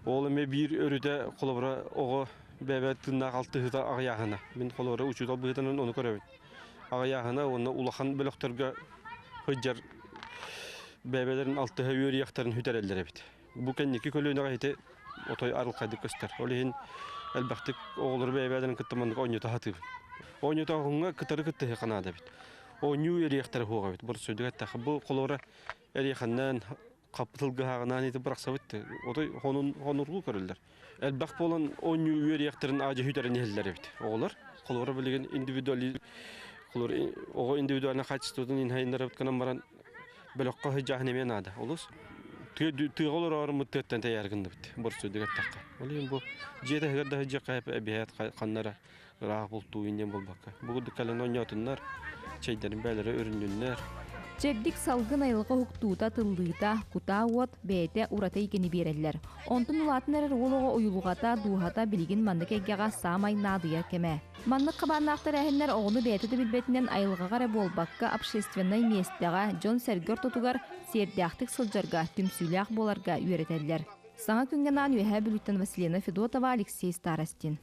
Ол эмиэ биир өрүтэ холобура оҕо бэйэ тыыннаах алтыһыыта аҕыйааһына. Мин холобура учуутал быһыытынан ону көрөбүн. Аҕыйааһына уонна улахан бөлөхтөргө сылдьар бэйэлэрин алтыһа үөрүйэхтэрин сүтэрэллэр эбит. Бу кэнники көлүөнэҕэ ити отой арылхайдык көстөр. Ол иһин элбэхтик оҕолору бэйэ-бэйэлэрин кытта маннык оонньото сатыыбын. Оонньотооһуҥҥа кытары кыттыһыахха наада эбит. Оонньуу үөрүйэхтэрэ суох эбит. Боростуойдук эттэххэ, бу холобура эриэхэннээн хапытылгыһааҕынаан ити бырахсабыт отой хонургуу көрөллөр. Элбэх буолан оонньуу үөрүйэхтэрин аадьа сүтэрэн иһэллэр эбит оҕолор. Холобура билигин индивидуали оҕо индивидуальнай качествотын инһайыннарабыт гынан баран бөлөххө сыдьааһын эмиэ наада. Олус тыаҕа олорооруммут тыаттан тэйээр гынныбыт боростуойдук эттэххэ. Ол иһин бу дьиэ таһыгар да сыдьыахха эбиһээт ханнара ыраах бултуу инньэн буолбакка. Бу курдук кэлэн оонньоотуннар, чэйдэрин бээлэрэ өрүннүннэр. Чэбдик салгын айылҕа уһуктуута, тыллыыта, кутаа уот бэйэтэ ураты эйгэни биэрэллэр. Онтон улаатан эрэр уол оҕо уйулҕата, дууһата билигин маннык эйгэҕэ саамай наадыйар кэмэ. Маннык хабааннаах тэрээһиннэр оҕону бэйэтэ да билбэтинэн айылҕаҕа эрэ буолбакка, общественнай миэстэҕэ, дьон-сэргэ ортотугар сиэрдээхтик сылдьарга, түмсүүлээх буоларга үөрэтэллэр. Саҥа күҥҥэ анаан Үөһээ Бүлүүттэн Василена Федотова, Алексей Старостин.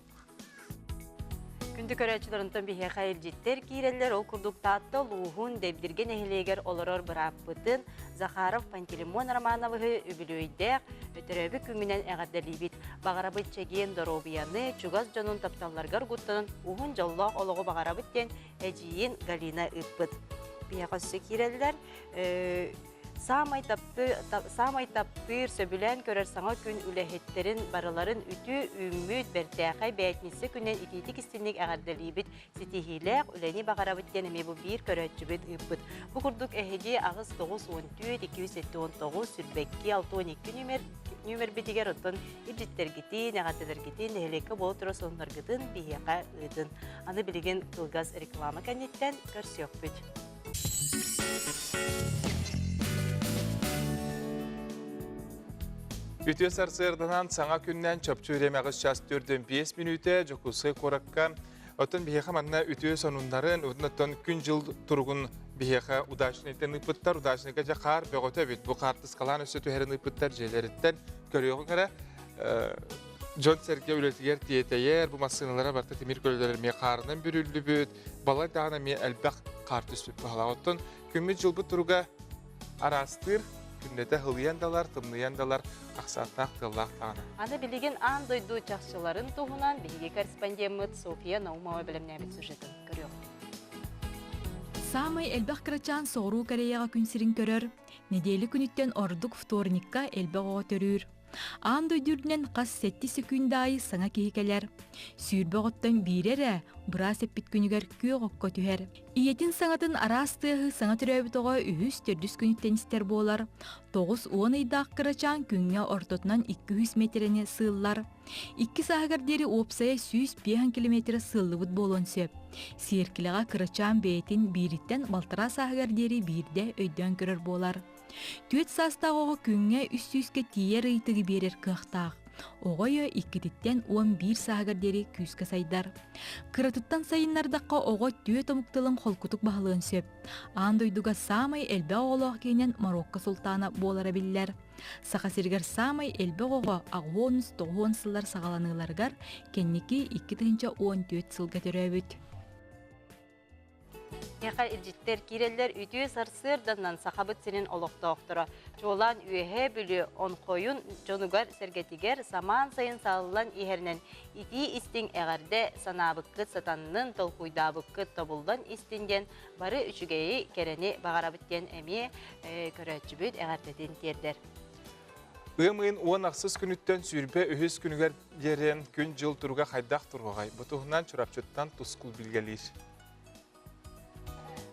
Күндү көрөөччүлэр, онтон биһиэхэ илдьиттэр киирэллэр. Ол курдук Таатта улууһун Дэбдиргэ нэһилиэгэр олорор бырааппытын Захаров Пантелеймон Романовыһы үбүлүөйдээх өтөрөөбүт күҥҥүнэн эҕэрдэлиибит. Баҕарабыт чэгиэн доруобуйаны, чугас дьонун тапталларыгар угуттанан уһун дьоллоох олоҕу баҕарабыт диэн эдьиийин Галина ыыппыт. Биһиэхэ өссө киирэллэр. Саамай таптыыр, саамай таптыыр, сөбүлээн көрөр саҥа күн үлэһиттэрин барыларын үтүө үүммүт бэртээхэй бээтиниссэ күнүнэн итиитик-истинник эҕэрдэлиибит, ситиһиилээх үлэни баҕарабыт диэн эмиэ бу биир көрөөччүбүт ыыппыт. Бу курдук эһиги 8 94 279 22 62 нүмер нүмербитигэр оттон илдьиттэргитин, эҕэрдэлэргитин, нэһилиэккэ буола турар сонуннаргытын биһиэхэ ыытын. Аны билигин кылгас реклама кэнниттэн көрсүөхпүт. Үтүө сарсыарданан саҥа күннэн чопчу үрэмэҕи час төрдөн 5 мүнүүтэ Дьокуускай куоракка оттон биһиэхэ манна үтүө сонуннарын оттон күн-дьыл туругун биһиэхэ удачныйтан ыыппыттар. Удачныйга дьэ хаар бөҕөтө эбит. Бу хаартыскалаан өссө түһэрин ыыппыттар дьиэлэриттэн көрүөҕүҥ эрэ. Дьон-сэргэ үлэтигэр тиэтэйэр, бу массыыналара барыта тимир көлөлөр эмиэ хаарынан бүрүллүбүт. Балай даҕаны эмиэ элбэх хаар түспүт баһылаах. Оттон күммүт-дьылбыт туруга араастыыр, күннэтэ һылыйан далар, тымныйан далар, ахсааттаах тыаллаах даҕаны. Аны билигин аан дойду чахчыларын туһунан биһиги корреспондеммыт Софья Наумова бэлэмнээбит сюжетын көрүөхпүт. Саамай элбэх кырачаан Соҕуруу Кореяҕа күн сирин көрөр. Нэдиэлэ күнүттэн ордук вторникка элбэх оҕо төрүүр. Аан дойду үрдүнэн хас сэттис сөкүүндэ аайы саҥа киһи кэлэр. 20 оҕоттон биирэ эрэ быраас эппит күнүгэр күөх окко түһэр. Ийэтин саҥатын араас тыаһы саҥа төрөөбүт оҕо үһүс-төрдүс күнүттэн истэр буолар. 90 ыйдаах кырачаан күҥҥэ ортотунан 200 миэтэрэни сыыллар. Икки сааһыгар диэри уопсайа 150 километры сыыллыбыт буолуон сөп. Сиэркилэҕэ кырачаан бэйэтин биириттэн балтараа сааһыгар диэри биирдэ өйдөөн көрөр буолар. Түөрт саастаах оҕо күҥҥэ үс сүүскэ тиийэр ыйытыгы биэрэр кыахтаах. Оҕо өйө иккититтэн 11 сааһыгар диэри күүскэ сайдар. Кыратыттан сайыннардахха оҕо түөрт омук тылын холкутук баһылыан сөп. Аан дойдуга саамай элбэх оҕолоох киһинэн Марокко султаана буолара биллэр. Саха сиригэр саамай элбэх оҕо 89 сыллар саҕаланыыларыгар кэнники 2014 сылга төрөөбүт. Миэхэ илдьиттэр киирэллэр үтүө сарсыарданан Сахабыт сирин олохтоохторо чуолаан Үөһээ Бүлүү Онхойун дьонугар-сэргэтигэр самаан сайын сааллан иһэринэн итии-истиҥ эҕэрдэ санаабыккыт сатаннын, толкуйдаабыккыт тобуллан истин диэн бары үчүгэйи, кэрэни баҕарабыт диэн эмиэ көрөөччүбүт эҕэрдэтин тиэрдэр. Ыам ыйын уон ахсыс күнүттэн 23 күнүгэр диэри күн-дьыл туруга хайдах туруоҕай? Бу туһунан Чурапчыттан Тускул билгэлиир.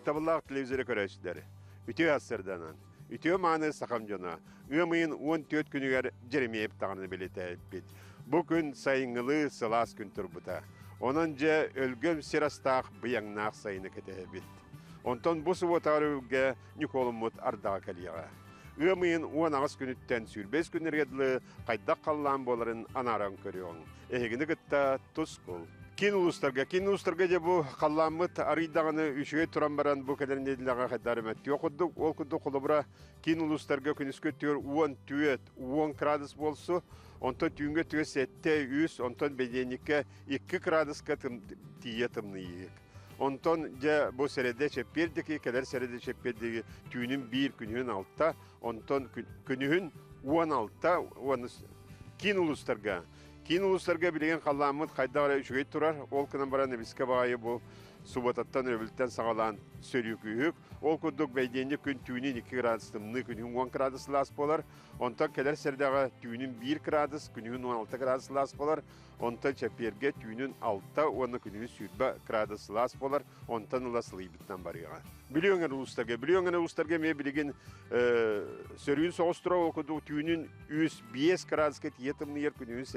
Табыллаах телевизоры көрөөччүлэр, үтүө сарсыарданан, үтүө мааны сахам дьоно, ыам ыйын 14 күнүгэр Дьэримиэп даҕаны бэлиэтээбиппит. Бу күн сайыҥҥылыы сылаас күн турбута. Онон дьэ өлгөм сир астаах быйаҥнаах сайыны кэтэһэбит. Онтон бу субуотаҕар өрүлгэ Ньукуолуммут ардаҕа кэлиэҕэ. Ыам ыйын 18 күнүттэн 25 күннэргэ дылы хайдах халлаан буоларын анааран көрүөҕүҥ. Эһигини кытта тускул. Киин улуустарга, киин улуустарга дьэ бу халлааммыт арый даҕаны үчүгэй туран баран бу кэлэр нэдиэлэҕэ хайдаар эмэттиэ курдук. Ол курдук холобура киин улуустарга күнүскү өттүгэр 14, 10 градус буолсу, онтон түүҥҥү өттүгэр 7, 3, онтон бэдиэнньиккэ 2 градуска тиийэ тымныйыык. Онтон дьэ бу сэрэдэ чэппиэр диэки, кэлэр сэрэдэ чэппиэр диэки түүнүн биир, күнүһүн алта, онтон күнүһүн 16 уонна киин улуустарга. Киин улуустарга билигин халлааммыт хайдах эрэ үчүгэй турар. Ол гынан баран эмискэ баҕайы бу субуотаттан өрөбүлтэн саҕалаан сөрүүкүүһүк. Ол курдук бэйдиэнньик күн түүнүн 2 градус тымныы, күнүһүн 10 градус сылаас буолар. Онтон кэлэр сэрдэҕэ түүнүн 1 градус, күнүһүн 16 градус сылаас буолар. Онтон чэппиэргэ түүнүн 6 уонна күнүһүн 20 градус сылаас буолар, онтон ыла сылыйбытынан барыаҕа. Бүлүү өҥөр улуустарга, Бүлүү өҥөр улуустарга эмиэ билигин сөрүүн соҕус турар, ол курдук түүнүн 3-5 градуска тиийэ тымныйар, күнүһүн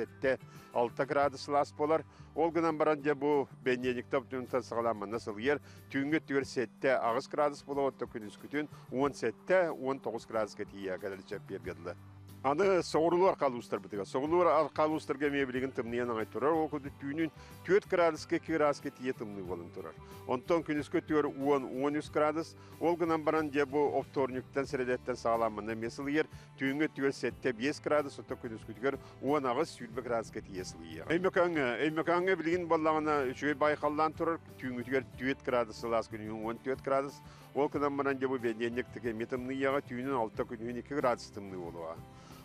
7-6 градус сылаас буолар. Ол гынан баран дьэ бу бэнньиэнньиктэн түнтэн саҕалаан манна сылыйар. Түүҥҥү өттүгэр 7-8 градус буолар, оттон күнүскүтүн 17-19 градуска тиийэ кэлэр чэппиэргэ дылы. Аны соҕуруу арҕаа улуустарбытыгар. Соҕуруу арҕаа улуустарга эмиэ билигин тымныйан аҕай турар. Ол курдук түүнүн 4 градуска 2 градуска тиийэ тымныы буолан турар. Онтон күнүскү өттүгэр 10-13 градус. Ол гынан баран дьэ бу вторниктан сэрэдэттэн саҕалаан манна эмиэ сылыйар. Түүҥҥү өттүгэр 7-5 градус, оттон күнүскүтүгэр 18-20 градуска тиийэ сылыйыаҕа. Өймөкөөҥҥө, Өймөкөөҥҥө билигин буоллаҕына үчүгэй байхаллаан турар. Түүҥҥүтүгэр 4 градус сылаас, күнүһүн 14 градус. Ол гынан баран дьэ бу бэнидиэнньик эмиэ тымныйыаҕа, түүнүн 6, күнүһүн 2 градус тымныы буолуоҕа.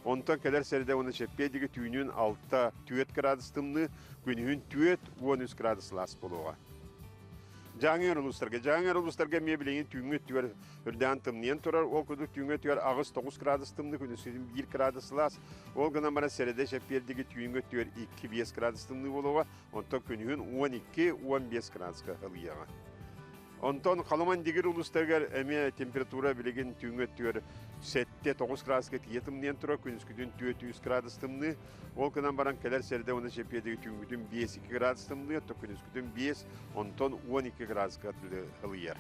Онтон кэлэр сэрдэ уонна чэппиэдиги түүнүн 6, 4 градус тымныы, күнүһүн 4, 13 градус сылаас буолуоҕа. Дьааҥы улуустарга. Дьааҥы улуустарга эмиэ билигин түүҥҥү өттүгэр үрдээн тымныйан турар. Ол курдук түүҥҥү өттүгэр 8-9 градус тымныы, күнүскүтүн 1 градус сылаас. Ол гынан баран сэрэдэ чэппиэрдиги түүҥҥү өттүгэр 2-5 градус тымныы буолуоҕа. Онтон күнүһүн 12-15 градуска ылыаҕа. Онтон Халыман-Дигир улуустарыгар эмиэ температура билигин түүҥҥү өттүгэр 7-9 градуска тиийэ тымныйан турар, күнүскүтүн 4-3 градус тымныы. Ол гынан баран кэлэр сэрдэ уонна чэппиэдиги түүҥҥүтүн 5-2 градус тымныы, оттон күнүскүтүн 5, онтон 12 градуска ылыйар.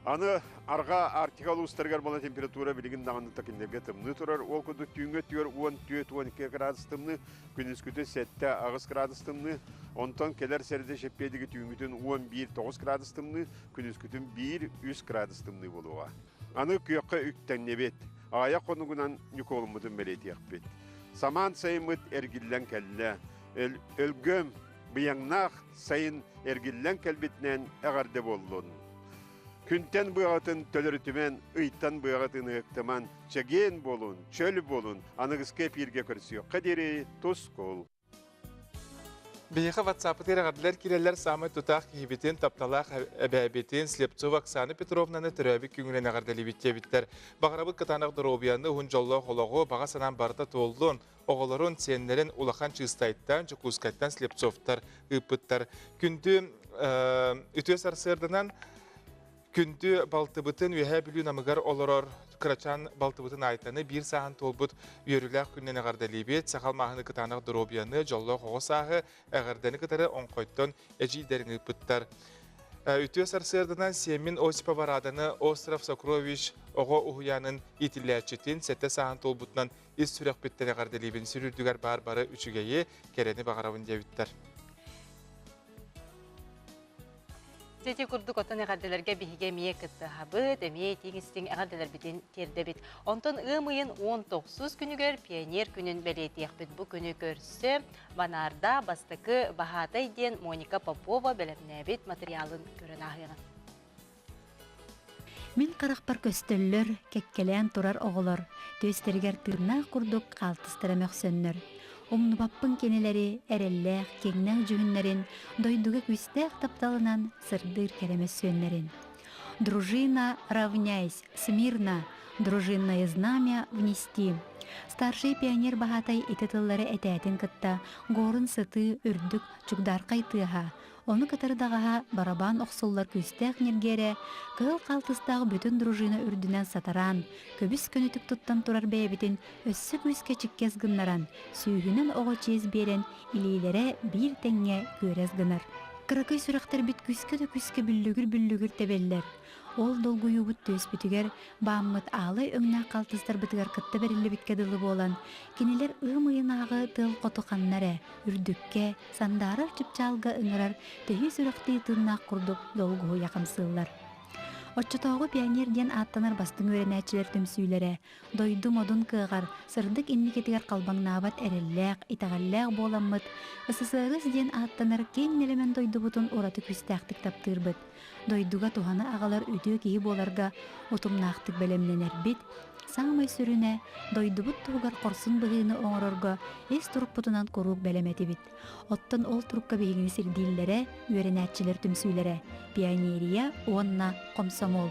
Аны арҕаа Арктика улуустарыгар буолан температура билигин даҕаны такиннэргэ тымныы турар. Ол курдук түүҥҥү өттүгэр 14-12 градус тымныы, Күнүскүтүн 7-8 градус тымныы, онтон кэлэр сэрдэ чэппиэдиги түүҥҥүтүн 11-9 градус тымныы, күнүскүтүн 1-3 градус тымныы буолуоҕа. Аны күөххэ үктэннибит, аҕыйах хонугунан Ньукуолуммутун бэлиэтиэхпит. Самаан сайыммыт эргиллэн кэллэ. Өлгөм, быйаҥнаах сайын эргиллэн кэлбитинэн эҕэрдэ буоллун. Күнтэн быаҕытын төлөрүтүмэн, ыйтан быаҕытын ыһыктыман, чэгиэн буолун, чөл буолун, аныгыскы эпииргэ көрсүөххэ диэри тускул. Биһиэхэ WhatsApp-ытыгар эҕэрдэлэр киирэллэр саамай тутаах киһибитин, тапталаах эбээбитин Слепцова Оксана Петровнаны төрөөбүт күҥүнэн эҕэрдэлиибит диэбиттэр. Баҕарабыт кытаанах доруобуйаны, уһун дьоллоох олоҕу, баҕа санаам барыта туоллун. оҕолорун, сиэннэрин Улахан Чыыстайтан, Дьокуускайтан Слепцовтар ыыппыттар. Күндү үтүө сарсыарданан Күндү балтыбытын Үөһээ Бүлүү Намыгар олорор кырачаан балтыбытын Айтаны биир сааһын туолбут үөрүүлээх күнүнэн эҕэрдэлиибит. Сахал мааһыны кытаанах доруобуйаны, дьоллоох оҕо сааһы, эҕэрдэни кытары оҥхойтон эдьиийдэрин ыыппыттар. Үтүө сарсыарданан Сиэммин Осипова Раданы Остров Сокровищ оҕо уһуйаанын иитиллээччитин сэттэ сааһын туолбутунан ис сүрэхпиттэн эҕэрдэлиибин. Сүр үрдүгэр баар бары үчүгэйи, кэрэни баҕарабын диэбиттэр. Ити курдук оттон эҕэрдэлэргэ биһиги эмиэ кыттыһабыт, эмиэ итииҥ-истиҥ эҕэрдэлэрбитин тиэрдэбит. Онтон ыам ыйын 19 күнүгэр Пионер күнүн бэлиэтиэхпит. Бу күнү көрсө Банаарда бастакы баһаатай диэн Моника Попова бэлэмнээбит матырыйаалын көрөн ааһыаҕын. Мин харахпар көстөллөр, кэккэлээн турар оҕолор, түөстэригэр тыыннаах курдук хаалтыстара мөхсөннөр. Умнубаппын кинилэри эрэллээх, киҥнээх дьүһүннэрин, дойдуга күүстээх тапталынан сырдыыр кэрэ мөссүөннэрин. Дружина, равняйсь, смирно, дружинное знамя внести. Старший пионер баһаатай ити тыллары этээтин кытта горун сытыы үрдүк чугдаархай тыаһа, Ону кытары даҕаһа барабаан охсуллар күүстээх ньиргиэрэ кыһыл хаалтыстаах бүтүн дружина үрдүнэн сатараан, көбүс көнөтүк туттан турар бэйэбитин өссө күүскэ чиккэс гыннаран, сүүһүнэн оҕо чиэс биэрэн, илиилэрэ биир тэҥҥэ күөрэс гынар. Кыракый сүрэхтэрбит күүскэ да күүскэ бүллүгүр-бүллүгүр тэбэллэр. Ол долгуйуубут түөспүтүгэр бааммыт аалай өҥнөөх халтыстарбытыгар кытта бэриллибиккэ дылы буолан, кинилэр ыам ыйынааҕы тыал хоту ханна эрэ, үрдүккэ, сандаарар чыпчаалга ыҥырар төһүү сүрэхтии тыыннаах курдук долгуһуйа хамсыыллар. Оччотооҕу пионер диэн ааттанар бастыҥ үөрэнээччилэр түмсүүлэрэ дойду модун кыаҕар, сырдык инникитигэр халбаҥнаабат эрэллээх, итэҕэллээх буоламмыт, СССР диэн ааттанар киэҥ нэлэмэн дойдубутун ураты күүстээхтик таптыырбыт, дойдуга туһаны аҕалар үтүө киһи буоларга утумнаахтык бэлэмнэнэрбит, саамай сүрүнэ, дойдубут туһугар хорсун быһыыны оҥорорго ис турукпутунан куруук бэлэм этибит. Оттон ол турукка биһигини сирдииллэрэ, үөрэнээччилэр түмсүүлэрэ, пионерия уонна комсомол.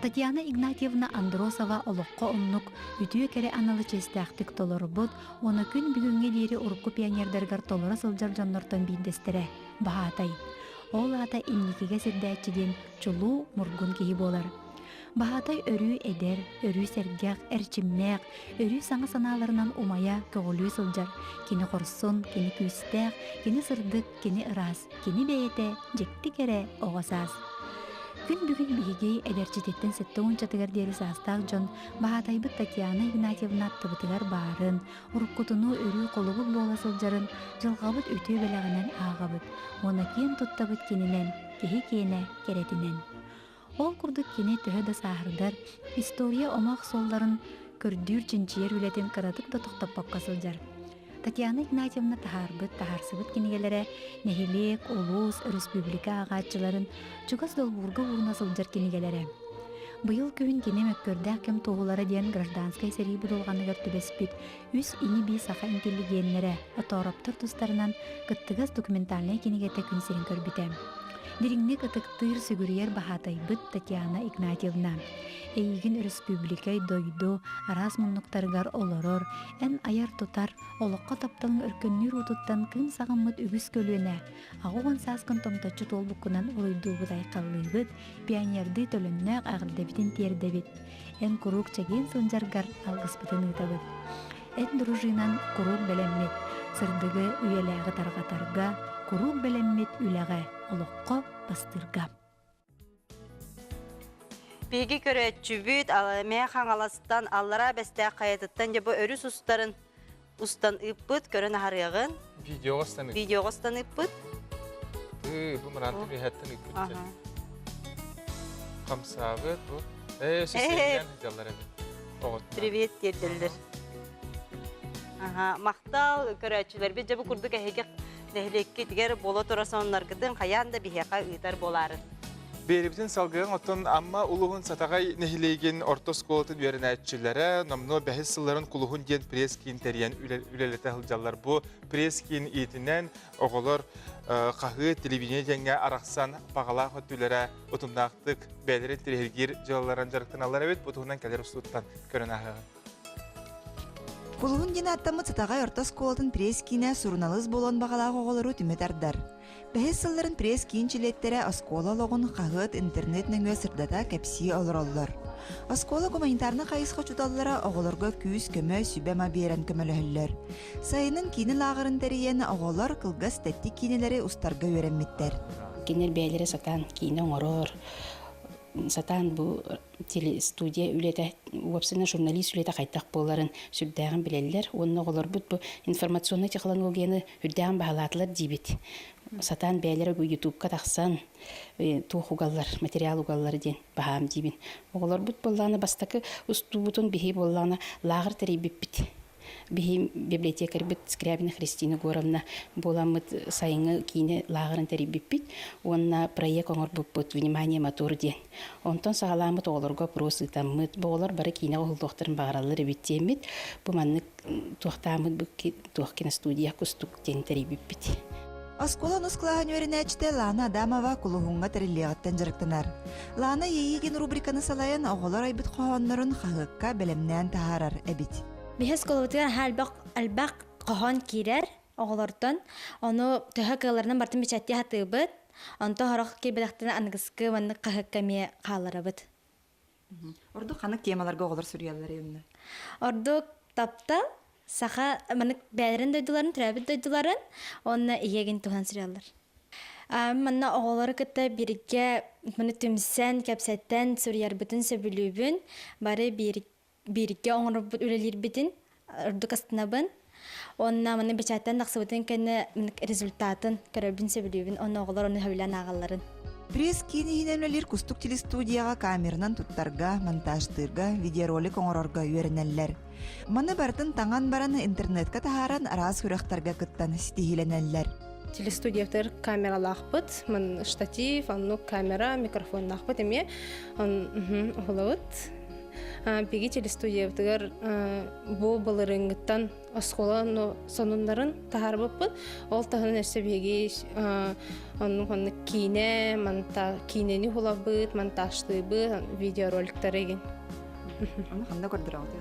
Татьяна Игнатьевна Андросова олоххо оннук үтүө кэрэ аналы чиэстээхтик толорбут уонна күн бүгүҥҥэ диэри урукку пионердарыгар толоро сылдьар дьоннортон биирдэстэрэ, баһаатай. Ол аата инникигэ сирдээччи диэн чулуу мургун киһи буолар. Баһаатай өрүү эдэр, өрүү сэргэх, эрчимнээх, өрүү саҥа санааларынан умайа, көҕүлүү сылдьар. Кини хорсун, кини күүстээх, кини сырдык, кини ыраас, кини бэйэтэ дьикти кэрэ оҕо саас. Күн бүгүн биһиги эдэрчититтэн сэттэ уончатыгар диэри саастаах дьон баһаатайбыт Татьяна Игнатьевна аттыбытыгар баарын, уруккутунуу өрүү холобур буола сылдьарын дьылҕабыт үтүө бэлэҕинэн ааҕабыт уонна киэн туттабыт кининэн, киһи киэнэ кэрэтинэн. Ол курдук кини төһө да сааһырдар, история омоох суолларын көрдүүр-чинчийэр үлэтин кыратык да тохтоппокко сылдьар. Татьяна Игнатьевна таһаарбыт, таһаарсыбыт кинигэлэрэ нэһилиэк, улуус, өрөспүүбүлүкэ ааҕааччыларын чугас долбуурга ууруна сылдьар кинигэлэрэ. Быйыл күһүн кини мөккүөрдээх кэм туоһулара диэн гражданскай сэрии будулҕаныгар түбэспит үс ини-бии саха интеллигеннэрэ Отоороптор тустарынан кыттыгас документальнай кинигэтэ күн сирин көрбүтэ. Дириҥник ытыктыыр, сүгүрүйэр баһаатайбыт Татьяна Игнатьевна. Эйигин өрөспүүбүлүкэ, дойду араас муннуктарыгар олорор, эн айар-тутар, олоххо тапталыҥ өркөннүүр уутуттан кыым саҕаммыт үгүс көлүөнэ 80 сааскын томточчу туолбуккунан уруйдуубут-айхаллыыбыт, пионердыы төлөннөөх эҕэрдэбитин тиэрдэбит. Эн куруук чэгиэн сылдьаргар алгыспытын ыытабыт. Эн дружинан куруук бэлэммит, сырдыгы үйэлээҕи тарҕатарга, куруук бэлэммит үлэҕэ, олоххо бастыырга. Биһиги көрөөччүбүт Мэҥэ Хаҥаластан Аллараа Бэстээх хайатыттан дьэ бу өрүс устарын устан ыыппыт, көрөн аһарыаҕын. Видеоҕа устан ыыппыт. Видеоҕа устан ыыппыт. Ыы, бу мыраантан үөһэттэн ыыппыт. Хамсаабыт бу. Ээ, өссө сылдьаллар эбит. Привет диэрдэллэр. Аха, махтал көрөөччүлэрбит дьэ бу курдук эһиги нэһилиэккитигэр буола турар сонуннаргытын хайаан да биһиэхэ ыытар буолаарын. Биэрибитин салгыаҥ оттон Амма улууһун Сатаҕай нэһилиэгин орто оскуолатын үөрэнээччилэрэ номнуо бэһис сылларын Кулуһун диэн пресс-киин тэрийэн үлэлэтэ сылдьаллар. Бу пресс-киин иитинэн оҕолор хаһыы телевидение диэҥҥэ арахсан баҕалаах өттүлэрэ утумнаахтык бэйэлэрин тириһиргиир дьыалаларын дьарыктаналлар эбит. Бу туһунан кэлэр устууттан көрөн ааһыаҕыҥ. Кулуһун диэн ааттаммыт Сатаҕай орто оскуолатын пресс-киинэ суруналыыс буолуон баҕалаах оҕолору түмэ тардар. Бэһис сылларын пресс-киин чилиэттэрэ оскуола олоҕун хаһыат интернет нөҥүө сырдата кэпсии олороллор. Оскуола гуманитарнай хайысха учууталлара оҕолорго күүс-көмө, сүбэ-ама биэрэн көмөлөһөллөр. Сайынын киинэ лааҕырын тэрийэн оҕолор кылгас тэттик киинэлэри устарга үөрэммиттэр. Кинилэр бэйэлэрэ сатаан киинэ оҥорор, сатаан бу телестудия үлэтэ, уопсайынан журналист үлэтэ хайдах буоларын сүрдээҕин билэллэр уонна оҕолорбут бу информационнай технологияны үрдээҕин баһылаатылар диибит. Сатаан бэйэлэрэ бу ютубка тахсан туох угаллар, материал угаллар диэн баһаам диибин. Оҕолорбут буоллаҕына бастакы устуубутун биһи буоллаҕына лааҕыр тэрийбиппит. Биһи библиотекарьбыт Скрябина Христина Егоровна буоламмыт сайыҥҥы киинэ лааҕырын тэрийбиппит уонна проект оҥорбуппут «Внимание, мотор» диэн. Онтон саҕалааммыт оҕолорго опрос ыытаммыт, бу оҕолор бары киинэ оһоллуохтарын баҕараллар эбит диэммит, бу маннык туохтааммыт бу туох киностудия кустук диэн тэрийбиппит. Оскуола онус кылааһын үөрэнээччитэ Лана Адамова кулуһуҥҥа тэриллиэҕиттэн дьарыктанар. Лана Иэйиигин рубриканы салайан оҕолор айбыт хоһооннорун хаһыакка бэлэмнээн таһаарар эбит. Биһи оскуолабытыгар аһаа элбэх элбэх хоһоон киирэр оҕолортон. Ону төһө кыалларынан барытын бэчээттии сатыыбыт. Онто сорох киирбэтэхтэринэ аныгыскы маннык хаһыакка эмиэ хаалларабыт. Ордук ханнык темаларга оҕолор суруйаллар эмне? Ордук таптал, саха маннык бэйэлэрин дойдуларын, төрөөбүт дойдуларын уонна ийэгин туһунан суруйаллар. Манна оҕолору кытта бииргэ маны түмсэн, кэпсэттэн суруйарбытын сөбүлүүбүн. Бары бииргэ оҥорбут үлэлиирбитин ордук астынабын. Уонна маны бэчээттэн тахсыбытын кэннэ результатын көрөрбүн сөбүлүүбүн. Онно оҕолор ону сөбүлээн ааҕалларын. Пресс-киин иһинэн үлэлиир Кустук телестудияҕа камеранан туттарга, монтажтыырга, видеоролик оҥорорго үөрэнэллэр. Маны барытын таҥан баран интернетка таһааран араас күрэхтэргэ кыттан ситиһиилэнэллэр. Телестудиябытыгар камералаахпыт, ман штатив, оннук камера, микрофоннаахпыт эмиэ. Уһулабыт. Биһиги телестудиябытыгар бу былырыыҥҥыттан оскуола сонуннарын таһаарбыппыт. Ол таһынан өссө биһиги оннук оннук киинэ, монта киинэни уһулабыт, монтажтыыбыт, видеороликтары игин. Ону ханна көрдөрөҕүт?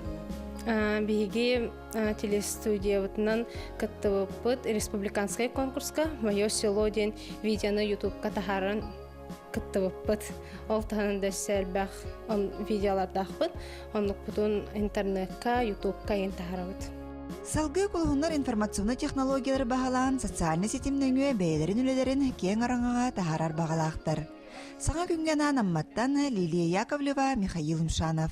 Биһиги телестудиябытынан кыттыбыппыт республиканскай конкурска «Мое село» диэн видеоны ютубка таһааран кыттыбыппыт. Ол таһынан да өссө элбэх видеолардаахпыт. Оннукпутун интернетка, ютубка иһин таһарабыт. Салгыы кулуһуннар информационнай технологиялары баһылаан социальнай ситим нөҥүө бэйэлэрин үлэлэрин киэҥ араҥаҕа таһаарар баҕалаахтар. Саҥа күҥҥэ анаан Амматтан Лилия Яковлева, Михаил Мшанов.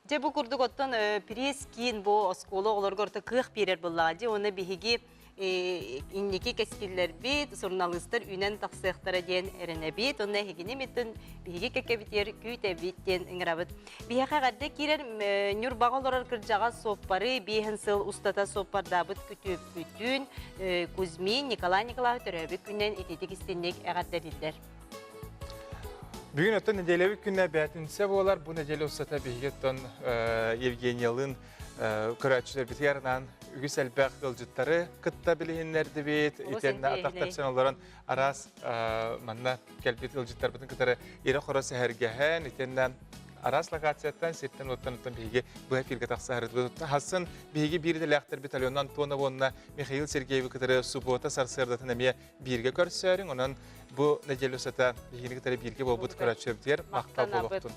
Дьэ бу курдук оттон пресс-киин бу оскуола оҕолорго орто кыах биэрэр буоллаҕа дии уонна биһиги инники кэскиллэрбит суруналыыстар үүнэн тахсыахтара диэн эрэнэбит уонна эһигини миттин биһиги кэккэбитигэр күүтэбит диэн ыҥырабыт. Биһиэхэ эҕэрдэ киирэр Ньурбаҕа олорор кырдьаҕас суоппары биэһин сыл устата суоппардаабыт күтүөппүтүн Кузьмин Николай Николаевич төрөөбүт күнүнэн ититик истинник эҕэрдэлииллэр. Бүгүн оттон нэдиэлэбит күнэ бээтинсэ буолар. Бу нэдиэлэ устата биһиги оттон Евгениялыын көрөөччүлэрбитигэр анаан үгүс элбэх ыалдьыттары кытта билиһиннэрдибит. Итиэннэ атах тэпсэн олорон араас манна кэлбит ыалдьыттарбытын кытары ирэ-хоро сэһэргэһэн, итиэннэ араас локацияттан, сиртэн-уоттан оттон биһиги быһа эфиргэ тахсаһарыбыт. Хассын биһиги биир идэлээхтэрбит Алена Антонова уонна Михаил Сергеевы кытары суббота сарсыардатын эмиэ бииргэ көрсөөрүҥ, онон бу нэдиэлэ устата биһигини кытары бииргэ буолбут көрөөччүлэрбитигэр махтал буолуохтун.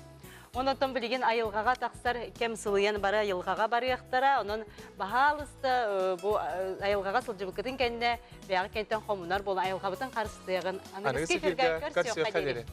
Онон билигин айылҕаҕа тахсар кэм сылыйан бары айылҕаҕа барыахтара. Онон баһаалыста бу айылҕаҕа сылдьыбыккытын кэннэ бэйэҕит кэнтэн хомунар буолан айылҕабытын харыстыаҕын. Аныгы эфиргэ көрсүөххэ диэри.